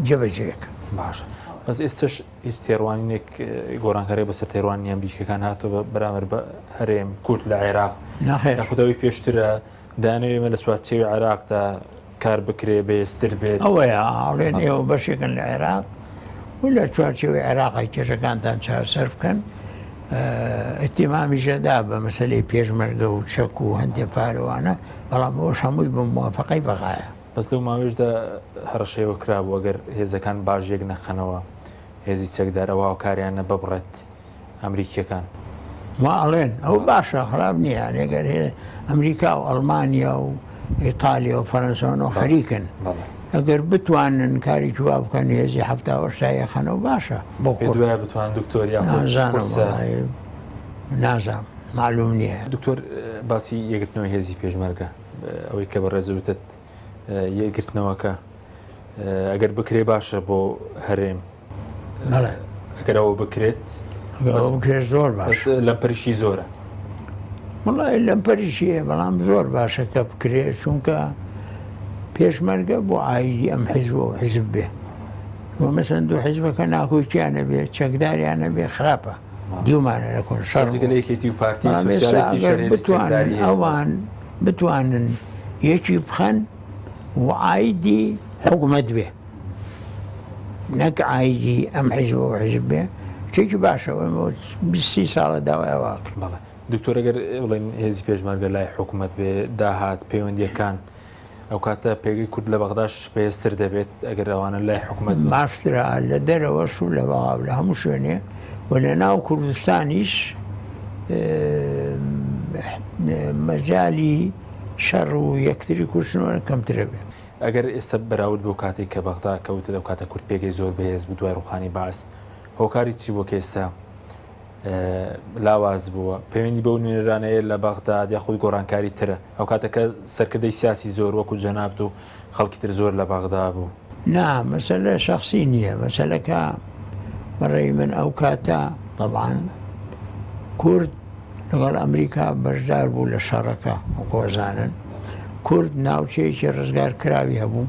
جێبەجێکە. باشە بەس ئێستش هیچ تێڕوانینێک گۆڕانکاری بەسەر تێڕوانینی ئەمریکەکان هاتووە بەرامبەر بە هەرێم کورد لە عێراق؟ نەخێر. یاخود ئەوەی پێشترە دانەوێ ئێمە لە چوارچێوەی عێراقدا کار بکرێ بەهێزتر بێت؟ ئەوەیە ئەڵێن ئێوە بەشێکن لە عێراق و لە چوارچێوەی عێراقا کێشەکانتان چارەسەر بکەن. ئیهتیمامیش ئەدا بە مەسەلەی پێشمەرگە و چەک و هەندێ پارەوانە، بەڵام ئەوەش هەمووی بە موافەقەی بەغایە. بەس لەو ماوەیەشدا هەڕەشەی ئەوە کرابوو ئەگەر هێزەکان باش یەک نەخەنەوە هێزی چەکدار ئەو هاوکاریانە ببڕێت ئەمریکیەکان. وا ئەڵێن ئەوە باشە خراپ نییە یانی ئەگەر ئەمریکا و ئەڵمانیا و ئیتالیا و فەرەنسا و خەریکن ئەگەر بتوانن کارێکی وا بکەن هێزی 70 یەخەنەوە باشە بۆ کورد. دوایە بتوان دکتۆر یاخود نازانم قورسە؟ وەڵای نازانم معلوم نییە. دکتۆر باسی یەکگرتنەوەی هێزی پێشمەرگە ئەوەی کە بەڕێز وتت یەکگرتنەوەکە ئەگەر بکرێ باشە بۆ هەرێم بەڵێ ئەگەر ئەوە بکرێت ئەوە بکرێت زۆر باش لەمپەریشی زۆرە. وەڵای لەمپەریشی هەیە بەڵام زۆر باشە کە بکرێت چونکە پێشمەرگە بۆ عایدی ئەم حیزب و حیزب بێ و مەسەن دوو حیزبەکە ناکۆکیان نەبێ چەکداریان نەبێ خراپە دیومانە لە کۆن شەڕ جگە لە یەکێتی و پارتی بەڵام ئێستا سوسیالیستی ئەگەر شەرێزی بتوانن چەکداری هەیە. ئەوان بتوانن یەکی بخەن و عایدی حکومەت بێ نەک عایدی ئەم حیزب و حیزب بێ شتێکی باشە ئێمە 20 ساڵە داوای ئەوە ئەکەین. بەڵێ دکتۆر ئەگەر بڵێن هێزی پێشمەرگە لای حکومەت بێ داهات پەیوەندیەکان ئەو کاتە پێگەی کورد لە بەغداش بەهێزتر دەبێت ئەگەر ئەوانە لای حکومەت بن. باشترە لە دەرەوەش و لە بەغا و لە هەموو شوێنێ و لە ناو کوردستانیش مەجالی شەڕ و یەکتری کوشتنەوە کەمترە بێ. ئەگەر ئێستا بەراورد بەو کاتەی کە بەغدا کەوتت ئەو کاتە کورد پێگەی زۆر بەهێز بوو دوای ڕوخانی بەعس هۆکاری چی بووە کە ئێستا لاواز بووە پەیوەندی بەو نوێنەرانەیە لە بەغداد یاخود گۆڕانکاری ترە ئەو کاتە کە سەرکردەی سیاسی زۆر وەکو جەنابت و خەڵکی تر زۆر لە بەغدا بوو؟ نا مەسەلە شەخسی نییە مەسەلەکە بەڕێی من ئەو کاتە تەبعەن کورد لەگەڵ ئەمریکا بەشدار بوو لە شەڕەکە وەکو ئەزانن کورد ناوچەیەکی ڕزگار کراوی هەبوو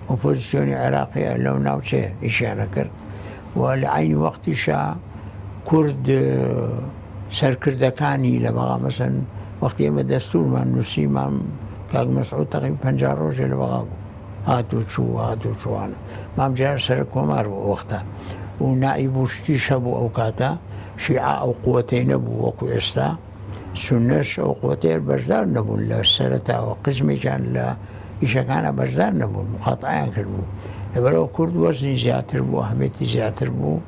ئۆپۆزیسیۆنی عێراقی لەو ناوچەیە ئیشیانە کرد و لە عەینی وەختیشا کورد سەرکردەکانی لە بەغا مەسەن وەختی ئێمە دەستورمان نووسی مام کاک مەسعود تەقریبا 50 ڕۆژێ لە بەغا بوو هات و چوو هات و چووانە مام جەلال سەرەک کۆمار بوو ئەو وەختە و نائیب و شتیش هەبوو ئەو کاتە شیعە ئەو قوتەی نەبوو وەکو ئێستا سونەش ئەو قوتەیە بەشدار نەبوون لە سەرەتاوە قزمێکیان لە ئیشەکانە بەشدار نەبوون مقاتعیان کردبوو لەبەرەوە کورد وەزنی زیاتر بوو ئەهمیەتی زیاتر بوو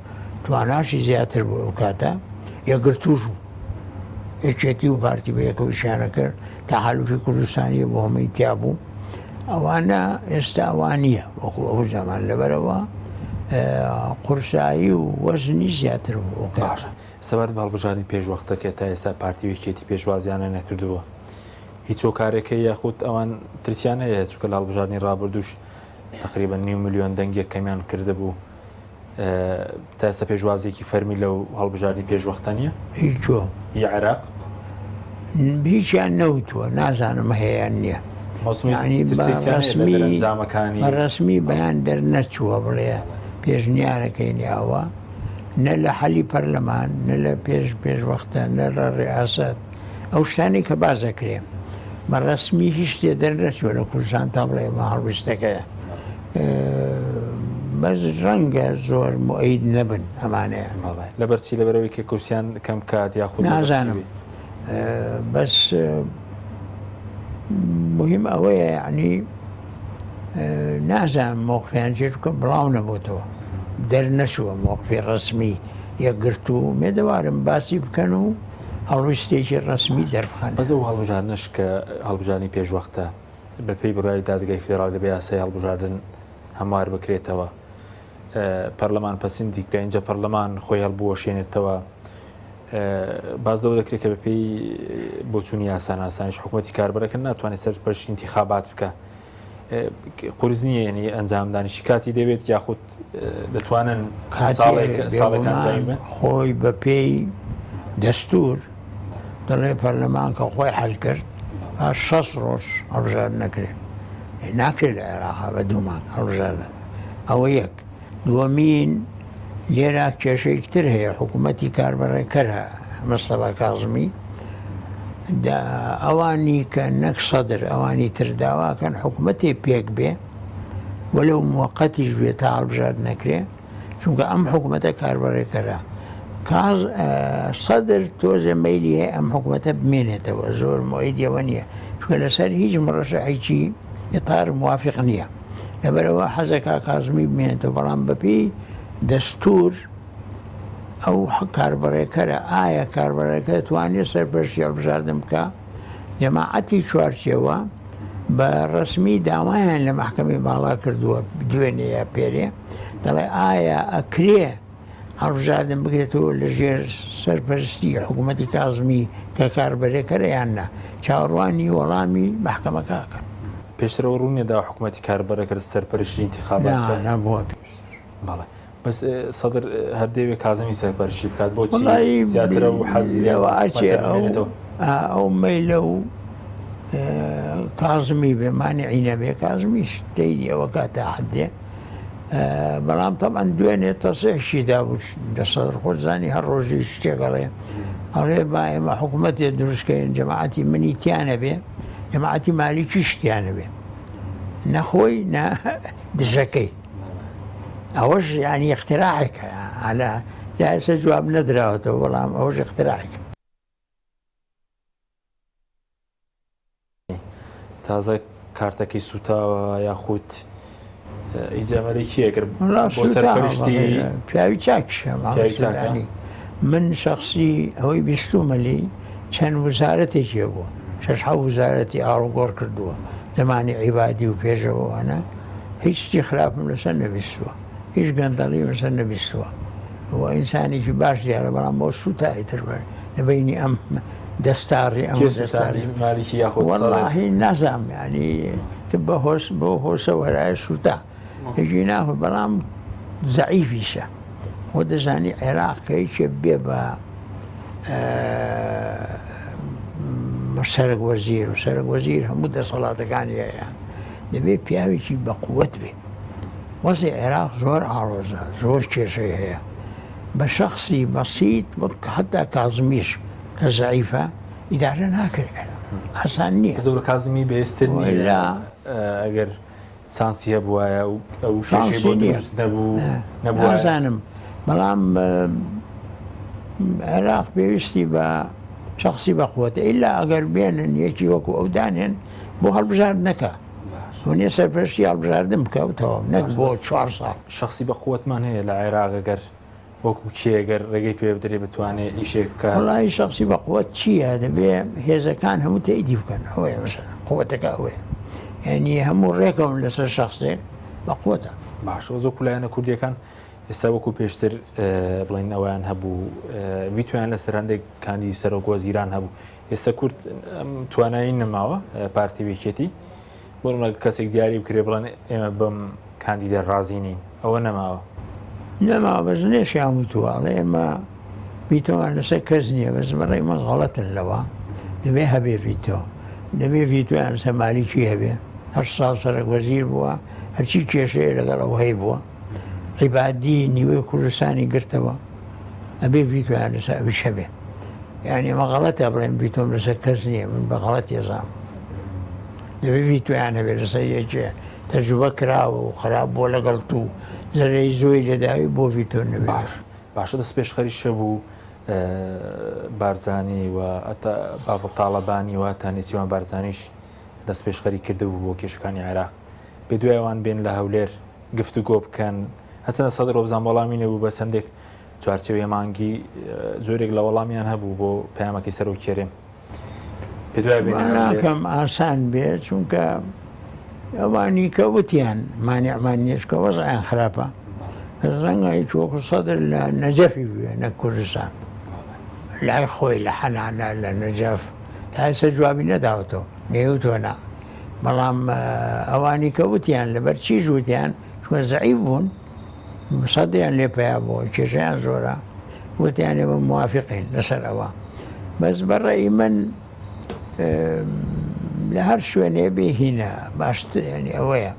تواناشی زیاتر بوو ئەو کاتە یەکگرتووش بوو یەکێتی و پارتی بە یەکەوە ئیشیانە کرد تەحالوفی کوردستانی بۆ هەمووی تیا بوو ئەوانە ئێستا ئەوان نییە وەکو ئەو زەمان لەبەرەوە قورسایی و وەزنی زیاتر بوو باشە سەبارەت بە هەڵبژاردنی پێشوەختە کە تا ئێستا پارتی و یەکێتی پێشوازیانە نەکردووە هیچ هۆکارێکە یاخود ئەوان ترسیان هەیە چونکە لە هەڵبژاردنی ڕابردووش تقریبا نیو ملیۆن دەنگێک کەمیان کردبوو. تا ئێستا پێشوازیەکی فەرمی لەو هەڵبژاردنی پێشوەختە نییە؟ هی کۆ؟ هی عێراق؟ هیچیان نەوتووە نازانم هەیە یان نییە. یانی بە ڕەسمی بە ڕەسمی بەیان دەرنەچووە بڵێ پێشنیارەکەین ئەوە نە لە حەلی پەرلەمان نە لە پێش پێشوەختە نە لە ڕیاسەت ئەو شتانەی کە باس دەکرێ بە ڕەسمی هیچ شتێ دەرنەچووە لە کوردستان تا بڵێ ئەمە هەڵویستەکەیە بەس ڕەنگە زۆر مؤید نەبن ئەمانەیان. بەڵێ لەبەر چی لەبەرەوەی کە کورسیان کەم کات یاخود لەبەر چی نازانم بێ؟ بەس مهم ئەوەیە یعنی نازانم مۆقفیان چیە چونکە بڵاو نەبۆتەوە دەرنەچووە مۆقفی ڕەسمی یەکگرتوو مێدەوارم باسی بکەن و هەڵویستێکی ڕەسمی دەربخەن. بەس ئەو هەڵبژاردنەش کە هەڵبژاردنی پێشوەختە بەپێی بڕیاری دادگای فیدراڵی دەبێ یاسای هەڵبژاردن هەموار بکرێتەوە پەرلەمان پەسندی بکە ئینجا پەرلەمان خۆی هەڵبوەشێنێتەوە باز لەوە دەکرێت کە بەپێی بۆچوونی یاساناسانیش حکوومەتی کاربەرەکە ناتوانێت سەرپەرشتی انتخابات بکە قورس نییە یعنی ئەنجامدانیشی کاتی دەوێت یاخود دەتوانن ساڵێک ساڵێک ئەنجامی بن؟ خۆی بەپێی دەستور دەڵێ پەرلەمان کە خۆی حل کرد پاش 6 ڕۆژ هەڵبژاردن نەکرێت ناکرێت لە عێراقا بە دوو مانگ هەڵبژاردن ئەوە یەک دووەمین لێرە کێشەیەک تر هەیە حکوومەتی کاربەڕێکەرە مستەفا کازمی ئەوانی کە نەک سەدر ئەوانی تر داواکەن حکوومەتێ پێک بێ وەلو موەقەتیش بێ تا هەڵبژارد نەکرێ چونکە ئەم حکوومەتە کاربەڕێکەرە کاز سەدر تۆزێ مەیلی هەیە ئەم حکوومەتە بمێنێتەوە زۆر مۆیدیەوە نییە چونکە لەسەر هیچ مڕەشەحێکی ئیتار موافق نییە لەبەرئەوە حەزەکا کازمی بمێنێتەوە بەڵام بەپێی دەستور ئەو کاربەڕێکەرە ئایا کاربەڕێکە توانێت سەرپەرشتی هەڵبژاردن بکە جەماعەتی چوارچێوە بە ڕسمی داوایان لە محکمەی باڵا کردووە دوێنێ یا پێرێ دەڵێ ئایا ئەکرێ هەڵبژاردن بکرێتەوە لە ژێر سەرپەرشتی حکوومەتی کازمی کە کاربەرێکەرە یان نا، چاوەڕوانی وەڵامی مەحکەمەکە ئەکەن. پێشتر ئەوە ڕوون نیە داوا حکوومەتی کاربەرێکەر سەرپەرشتی ئینتیخابات نا بکات؟ نا بۆ پێشتر. بەڵێ بەس سەدر هەر دەیەوێ کازمی سەرپەرشتی بکات بۆچی وەڵایی زیاتر ئەو حەزی لێیە لەوە ئەچێ حکوومەتە ئەو بمێنێتەوە؟ ئا ئەو مەیلە و کازمی بێ مانعی نەبێ کازمیش دەیری ئەوە کا تا حەدێ بەڵام تەبعەن دوێنێ تەسریحشی دابوو لە سەدر خۆت زانی هەر ڕۆژی شتێک ئەڵێ ئەڵێ با ئێمە حکوومەتێ دروستکەین جەماعەتی منی تیا نەبێ جەماعەتی مالیکیش تیا نەبێ نەخۆی نە دژەکەی ئەوەش یعنی اختراعێکە على جا ئێستا جواب نەدراوەتەوە بەڵام ئەوەش اختراعێکە. تازە کارتەکەی سوتاوە یاخود هیچ ئەمەلێکی ئەگەر بۆ سەرپەرشتی پیاوی چاکیشە مامۆستای من شخصی ئەوەی بیستومە لێی چەند وزارەتێکی هەبووە شەش حەو وزارەتی ئاڵوگۆڕ کردووە زمانی عیبادی و پێشەوەوانە هیچ شتی خراپم لەسەر نەبیستووە هیچ گەندەڵیم لەسەر نەبیستووە و ئینسانێکی باش دیارە بەڵام بۆ سوتا ئیتر بەر لە بەینی ئەم دەستاڕی ئەم کێ دەستاڕی سوتاندی مالیکی یاخود سەدر؟ وەڵاهی نازانم یانی تر بە هۆس بۆ هۆسە وەرایە سوتا یەکی ناخۆ بەڵام زەعیفیشە خۆ دەزانی عێراق کە یەکێ بێ بە سەرەک وەزیر و سەرەک وەزیر هەموو دەسەڵاتەکانی هەیە دەبێ پیاوێکی بە قوت بێ وەزعی عێراق زۆر ئاڵۆزە، زۆر کێشەی هەیە. بە شەخسی بەسیت وەک حەتا کازمیش کە زەعیفە ئیدارە ناکرێ عێراق. ئاسان نییە. زۆر کازمی بەهێزتر نییە وەلا. ئەگەر چانسی هەبوایە و ئەو کێشەی بۆ چانسی نییە. دروست نەبوو نەبوایە. نازانم بەڵام عێراق پێویستی بە شەخسی بەقوەتە ئیلا ئەگەر بێنن یەکی وەکو ئەو دانێن بۆ هەڵبژاردنەکە. ونیە سەرپەرشتی هەڵبژاردن بکە و تەواو نەک بۆ چوار ساڵ. شەخسی بە قوەتمان هەیە لە عێراق گەر وەکو کێ گەر ڕێگەی پێ بدرێ بتوانێ ئیشێک بکات؟ وەڵاهی شەخسی بە قوەت چییە دەبێ هێزەکان هەموو تەئیدی بکەن ئەوەیە مەسەلەن قوەتەکە ئەوەیە یانی هەموو ڕێکەون لەسەر شەخسێک بە قوەتە. باشە بەس وەکو لایەنە کوردیەکان ئێستا وەکو پێشتر بڵێن ئەویان هەبوو ویتویان لەسەر هەندێک کاندیدی سەرۆک وەزیران هەبوو ئێستا کورد توانایی نەماوە پارتی و یەکێتی بۆ نمونە کەسێک دیاری بکرێ بڵێن ئێمە بەم کاندیدە ڕازی نین ئەوە نەماوە. نەما بەس نێشیان وتووە ئەڵێ ئێمە ڤیتۆمان لەسەر کەس نییە بەس بەڕێی من غەڵەتن لەوە دەبێ هەبێ ڤیتۆ دەبێ ڤیتۆیان لەسەر مالیکی هەبێ هەشت ساڵ سەرەک وەزیر بووە هەرچی کێشەیە لەگەڵ ئەو هەی بووە عیبادی نیوەی کوردستانی گرتەوە ئەبێ ڤیتۆیان لەسەر ئەویش هەبێ یعنی ئەمە غەڵەتە بڵێم ڤیتۆم لەسەر کەس نییە من بە غەڵەت ێزام دەبێ ڤیتۆیان هەبێ لەسەر یەکێ تەجروبە کراوە و خراپ بووە لەگەڵ تو زەرەی زۆی لێداوی بۆ ڤیتۆ نەبێ. باش باشە دەست پێشخەریش هەبوو بارزانی و ئەتا باڤڵ تاڵەبانی و هەتا نێچیروان بارزانیش دەست پێشخەری کردبوو بۆ کێشەکانی عێراق بێ دوای ئەوان بێن لە هەولێر گفتوگۆ بکەن هەرچەندە سەدر وەبزان وەڵامی نەبوو بەس هەندێک چوارچێوەی مانگی جۆرێک لە وەڵامیان هەبوو بۆ پەیامەکەی سەرۆکی هەرێم ناکەم ئاسان بێ چونکە ئەوانی کە وتیان مانعمان نییە چونکە وەزعیان خراپە بەس ڕەنگە هیچ وەکو سەدر لە نەجەفی بوێ نەک کوردستان لای خۆی لە حەنانە لە نەجەف تا ئێستا جوابی نەداوەتەوە نەیوتوە نا بەڵام ئەوانی کە وتیان لەبەر چیش وتیان چونکە زەعیف بوون سەدریان لێ پەیا بووە کێشەیان زۆرە وتیان ئێمە موافقین لەسەر ئەوە بەس بە ڕەئی من لە هەر شوێنێ بێ هینە باشتر ینی ئەوەیە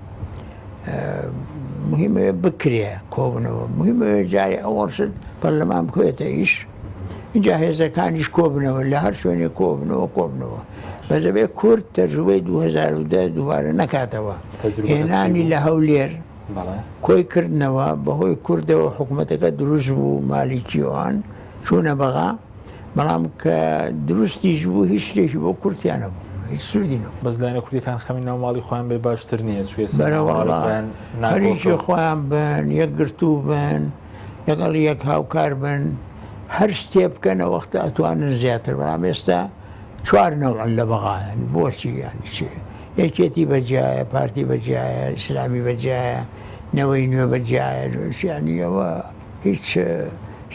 مهمە بکرێ کۆبنەوە مهمە جارێ ئەوەڵ شت پەرلەمان بکەوێتە ئیش اینجا هێزەکانیش کۆبنەوە لە هەر شوێنێ کۆبنەوە کۆبنەوە بەزەبێ کورد تەجروبەی 2010 دووبارە نەکاتەوە هێنانی لە هەولێر کۆی کردنەوە بەهۆی کوردەوە حکومەتەکە دروست بوو مالیکی ئەوان چوونە بەغا بەڵام کە دروستیش بوو هیچ شتێکی بۆ کورتیان نەبوو هیچ سوودی نەبوو. بەس لایەنە کوردیەکان خەمی ناو ماڵی خۆیان بێ باشتر نییە چونکە ئێستا ناو ماڵی بەرەوەڵا خۆیان ناکۆکە خەریکی و. خۆیان بن یەکگرتوو بن لەگەڵ یەک هاوکار بن هەر شتێ بکەن ئەوەختە ئەتوانن زیاتر بەڵام ئێستا چوار نەوعن لە بەغا یانی بۆچی یانی چی یەکێتی بە جیایە پارتی بە جیایە ئیسلامی بە جیایە نەوەی نوێ بە جیایە یانی ئەوە هیچ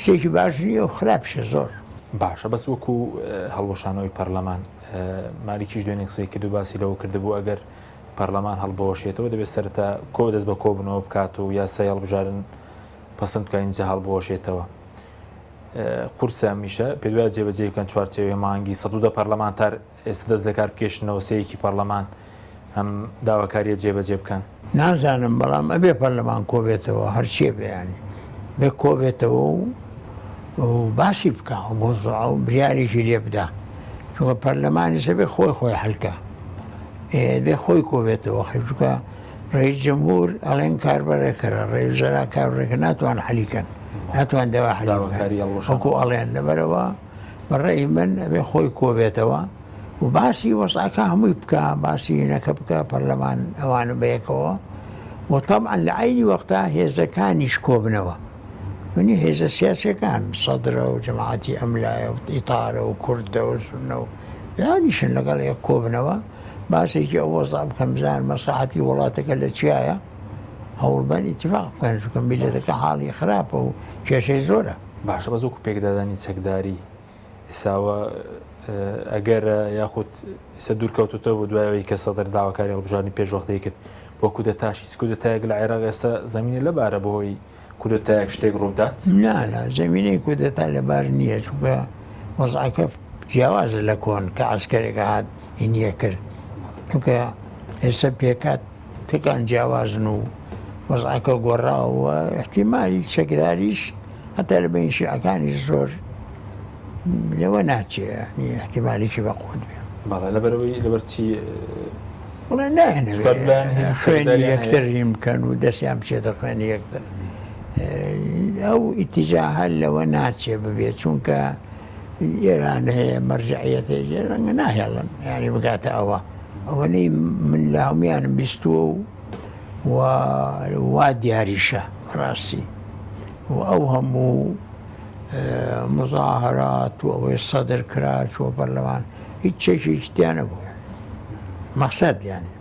شتێکی باش نییە و خراپیشە زۆر. باشە بەس وەکو هەڵوەشانەوەی پەرلەمان مالیکیش دوێنێ قسەی کرد و باسی لەوە کردبوو ئەگەر پەرلەمان هەڵبوەشێتەوە دەبێت سەرەتا کۆ دەست بە کۆبوونەوە بکات و یاسای هەڵبژاردن پەسند بکات ئینجا هەڵبوەشێتەوە. قورسە ئەم ئیشە پێت وایە جێبەجێی بکەن چوارچێوەی مانگی 110 پەرلەمانتار ئێستا دەست لەکار بکێشنەوە سێیەکی پەرلەمان ئەم داواکاریە جێبەجێ بکەن؟ نازانم بەڵام ئەبێ پەرلەمان کۆبێتەوە هەرچیە بێ یانی بێ کۆبێتەوە و باسی بکا ئەو مەوزوعە و بریارێکی لێ بدا چونکە پەرلەمانیش ئەبێ خۆی خۆی حلکە بێ خۆی کۆبێتەوە خەیچووکە ڕئیس جمهور ئەڵێن کاربەڕێکەرە ڕئیس وزەرا کاربەڕێکە ناتوان حەلی کەن ناتوان داوا حەلی بکەن داواکاری هەڵوەشاندن. وەکو ئەڵێن لەبەرەوە بە ڕەئی من ئەبێ خۆی کۆبێتەوە و باسی وەزعەکە هەمووی بکا باسی هینەکە بکا پەرلەمان ئەوانە بەیەکەوە و تەبعەن لە عەینی وەختا هێزەکانیش کۆبنەوە منی هێزە سیاسیەکان سەدرە و جەماعەتی ئەملایە و ئیتارە و کوردە و سوننە و دانیشن لەگەڵ یەک کۆبنەوە باسێکی ئەو وەزع بکەن بزانن مەسڵەحەتی وڵاتەکە لە چیایە هەوڵبەن ئیتفاق بکەن چونکە میللەتەکە حاڵی خراپە و کێشەی زۆرە. باشە بەس وەکو پێکدادانی چەکداری ئیساوە ئەگەر یاخود ئیسە دوور کەوتوتەوە بۆ دوای ئەوەی کە سەدر داواکاری هەڵبژاردنی پێشوەختەی کرد بۆ کودەتاش هیچ کودەتایەک لە عێراق ئێستا زەمینە لەبارە بۆ کودەتایەک شتێک ڕووبدات؟ نا نا زەمینەی کودەتا لەبار نییە چونکە وەزعەکە جیاوازە لە کۆن کە عەسکەرێک هات هینیە کرد چونکە ئێستا پێکات تەکان جیاوازن و وەزعەکە گۆڕاوە احتیمالی چەکداریش هەتا لە بین شیعەکانیش زۆر لەوە ناچێ یعنی احتیمالێکی بە قوت بێ. بەڵێ لەبەرئەوەی لەبەر چی بڵێ نایانەوێ خوێنی یەکتر هین بکەن و دەستیان بچێتە خوێنی یەکتر ئەو ئیتیجاهە لەوە ناچێ ببێت چونکە ئێران هەیە مەرجعیەت هەیە ڕەنگە ناهێڵن یعنی بگاتە ئەوە ئەوەنەی من لە هەمویانم بیستووە و و وا دیاریشە ڕاستی و ئەو هەموو مزاهرات و ئەوەی سەدر کرا چووە پەرلەمان هیچ چێکێکی تیا نەبوو مەقسەد یانی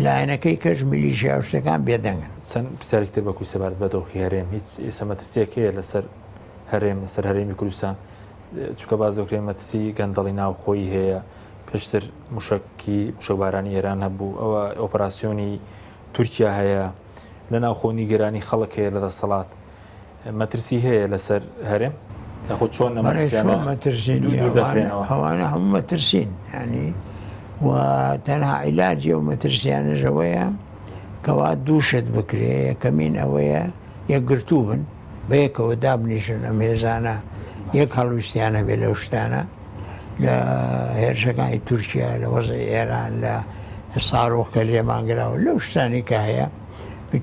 لایەنەکەی کەش میلیشیا و شتەکان بێدەنگن. چەند پرسیارێکی تر بەکوی سەبارەت بە دۆخی هەرێم هیچ ئێستا مەترسیەک هەیە لەسەر هەرێم لەسەر هەرێمی کوردستان چونکە باس دەکرێت مەترسی گەندەڵی ناوخۆیی هەیە پێشتر موشکی موشەکبارانی ئێران هەبوو ئەوە ئۆپەراسیۆنی تورکیا هەیە لە ناوخۆ نیگەرانی خەڵک هەیە لە دەسەڵات. مەترسی هەیە لەسەر هەرێم؟ یاخود چۆن ئەم مەترسیانە مەترسی دوور دەخرێنەوە؟ ئەوانە هەموو مەترسین ینی و تەنها عیلاجی ئەو مەترسیانەش ئەوەیە کەوا دوو شت بکرێ یەکەمین ئەوەیە یەکگرتوو بن بەیەکەوە دابنیشن ئەم هێزانە یەک هەڵویستیان هەبێ لەو شتانە لە هێرشەکانی تورکیا لە وەزعی ئێران لە ساڕۆخ کە لێمانگراوە لەو شتانی کە هەیە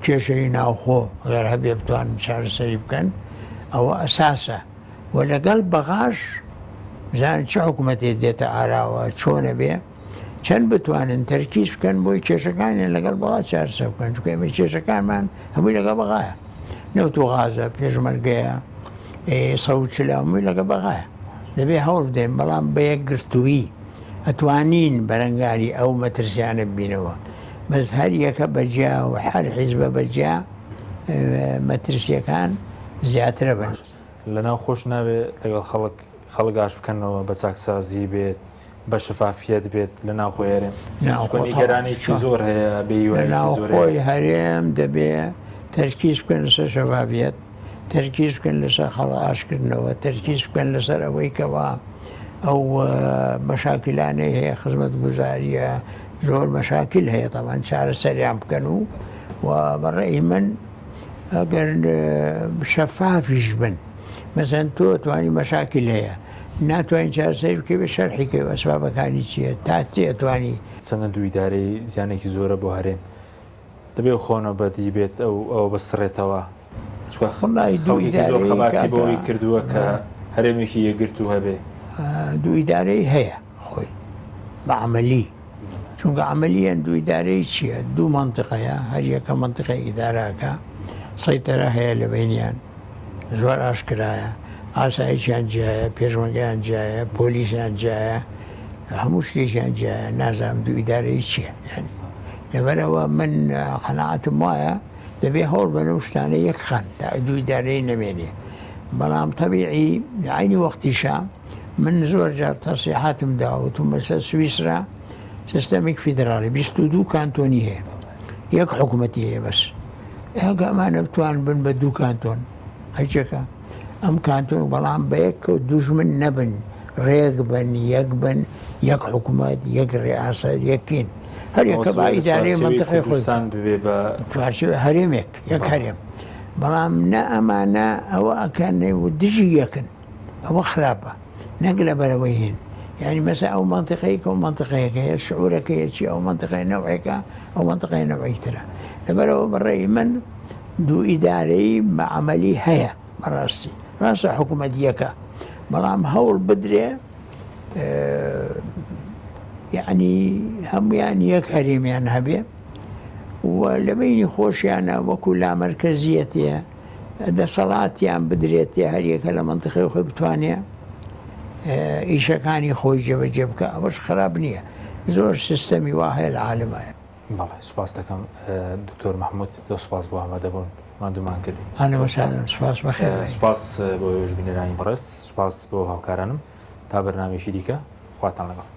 کێشەی ناوخۆ گەر هەبێ بتوانن چارەسەری بکەن ئەوە ئەساسە و لەگەڵ بەغاش بزانن چ حکوومەتێ دێتە ئاراوە چۆنە بێ چەند بتوانن تەرکیز بکەن بۆی کێشەکانیان لەگەڵ بەغا چارەسەر بکەن چونکە ئێمە کێشەکانمان هەمووی لەگەڵ بەغایە نەوت و غازە پێشمەرگەیە سەوچلە هەمووی لەگەڵ بەغایە دەبێ هەوڵ بدەین بەڵام بە یەکگرتوویی ئەتوانین بەرەنگاری ئەو مەترسیانە ببینەوە بەس هەر یەکە بەجیا و هەر حیزبە بەجیا مەترسیەکان زیاترە بن. لەناو خۆش نابێ لەگەڵ خەڵک خەڵک ئاش بکەنەوە بە چاکسازی بێت بە شەفافیەت بێت لە ناوخۆی هەرێم ناوخۆ نیگەرانێکی زۆر هەیە بێ لە ناوخۆی هەرێم دەبێ تەرکیز بکەن لەسەر شەفافیەت تەرکیز بکەن لەسەر خەڵک ئاشکردنەوە تەرکیز بکەن لەسەر ئەوەی کەوا ئەو مەشاکلانەی هەیە خزمەتگوزاریە زۆر مەشاکل هەیە تەبعەن چارەسەریان بکەن و و بەڕێی من ئەگەر شەفافیش بن مەسەن تۆ توانی مەشاکل هەیە ناتوانین چارەسەری بکەی بە شەرحی کەی ئەسبابەکانی چییە تا تێ توانی چەندە دوو ئیدارەی زیانێکی زۆرە بۆ هەرێم دەبێ خۆنە بەدی بێت ئەو ئەوە بسڕێتەوە چونکە وەڵای دوو خەڵکێکی زۆر ئیدارەی خەباتی کاکە بۆی کردووە کە هەرێمێکی یەکگرتوو هەبێ. دوو ئیدارەی هەیە خۆی بە عەمەلی چونکە عەمەلیەن دوو ئیدارەی چییە دوو مەنتیقەیە هەر یەکە مەنتیقەی ئیدارەکە سەیتەرە هەیە لە بەینیان زۆر ئاشکرایە ئاسایشیان جیایە پێشمەرگەیان جیایە پۆلیسیان جیایە هەموو شتێکیان جیایە نازانم دوو ئیدارەی چییە یعنی لەبەرئەوە من قەناعەتم وایە دەبێ هەوڵ بەن ئەو شتانە یەک خەن تا دوو ئیدارەی نەمێنێ بەڵام تەبیعی لە عەینی وەختیشا من زۆر جار تەسریحاتم داوە وتوم مەسەل سویسرا سیستەمێک فیدراڵی 22 کانتۆنی هەیە یەک حکوومەتی هەیە بەس ئەگە ئەمانە بتوان بن بە دوو کانتۆن قەیچەکە ئەم کانتۆن بەڵام بە یەک کەوت دوژمن نەبن ڕێک بن یەک بن یەک حکوومەت یەک ڕیاسەت یەکین هەر یەکە با ئیدارەی مەنتقەی خۆی کوردستان ببێ بە چوارچێوەی هەرێمێک یەک هەرێم بەڵام نە ئەمانە ئەوە ئەکەن و دژی یەکن ئەوە خراپە نەک لەبەرەوەی هین یعنی مەسە ئەو منطقەیە کە ئەو منطقەیەکە هەیە شعورەکەیە چی ئەو منطقەیە نەوعێکە ئەو منطقەیە نەوعی ترە لەبەرەوە بەڕێی من دوو ئیدارەی بە عەمەلی هەیە بەڕاستی ڕاستە حکوومەت یەکە بەڵام هەوڵ بدرێ یعنی هەمویان یەک هەرێمیان هەبێ و لە بینی خۆشیانە وەکو لامەرکەزیەتێ دەسەڵاتیان بدرێتێ هەریەکە لە مەنتیقەی خۆی بتوانێ ئیشەکانی خۆی جێبەجێ بکە ئەوەش خراپ نییە زۆر سیستەمی وا هەیە لە عالەمایە. بەڵێ سوپاس دەکەم دکتۆر مەحمود زۆر سوپاس بۆ ئامادەبوونت ماندوومان کردی. ئەهلا وسهلا سوپاس بەخێر بێی. سوپاس بۆ ئێوەش بینەرانی بەڕێز سوپاس بۆ هاوکارانم تا بەرنامەیەکی دیکە خواتان لەگەڵ.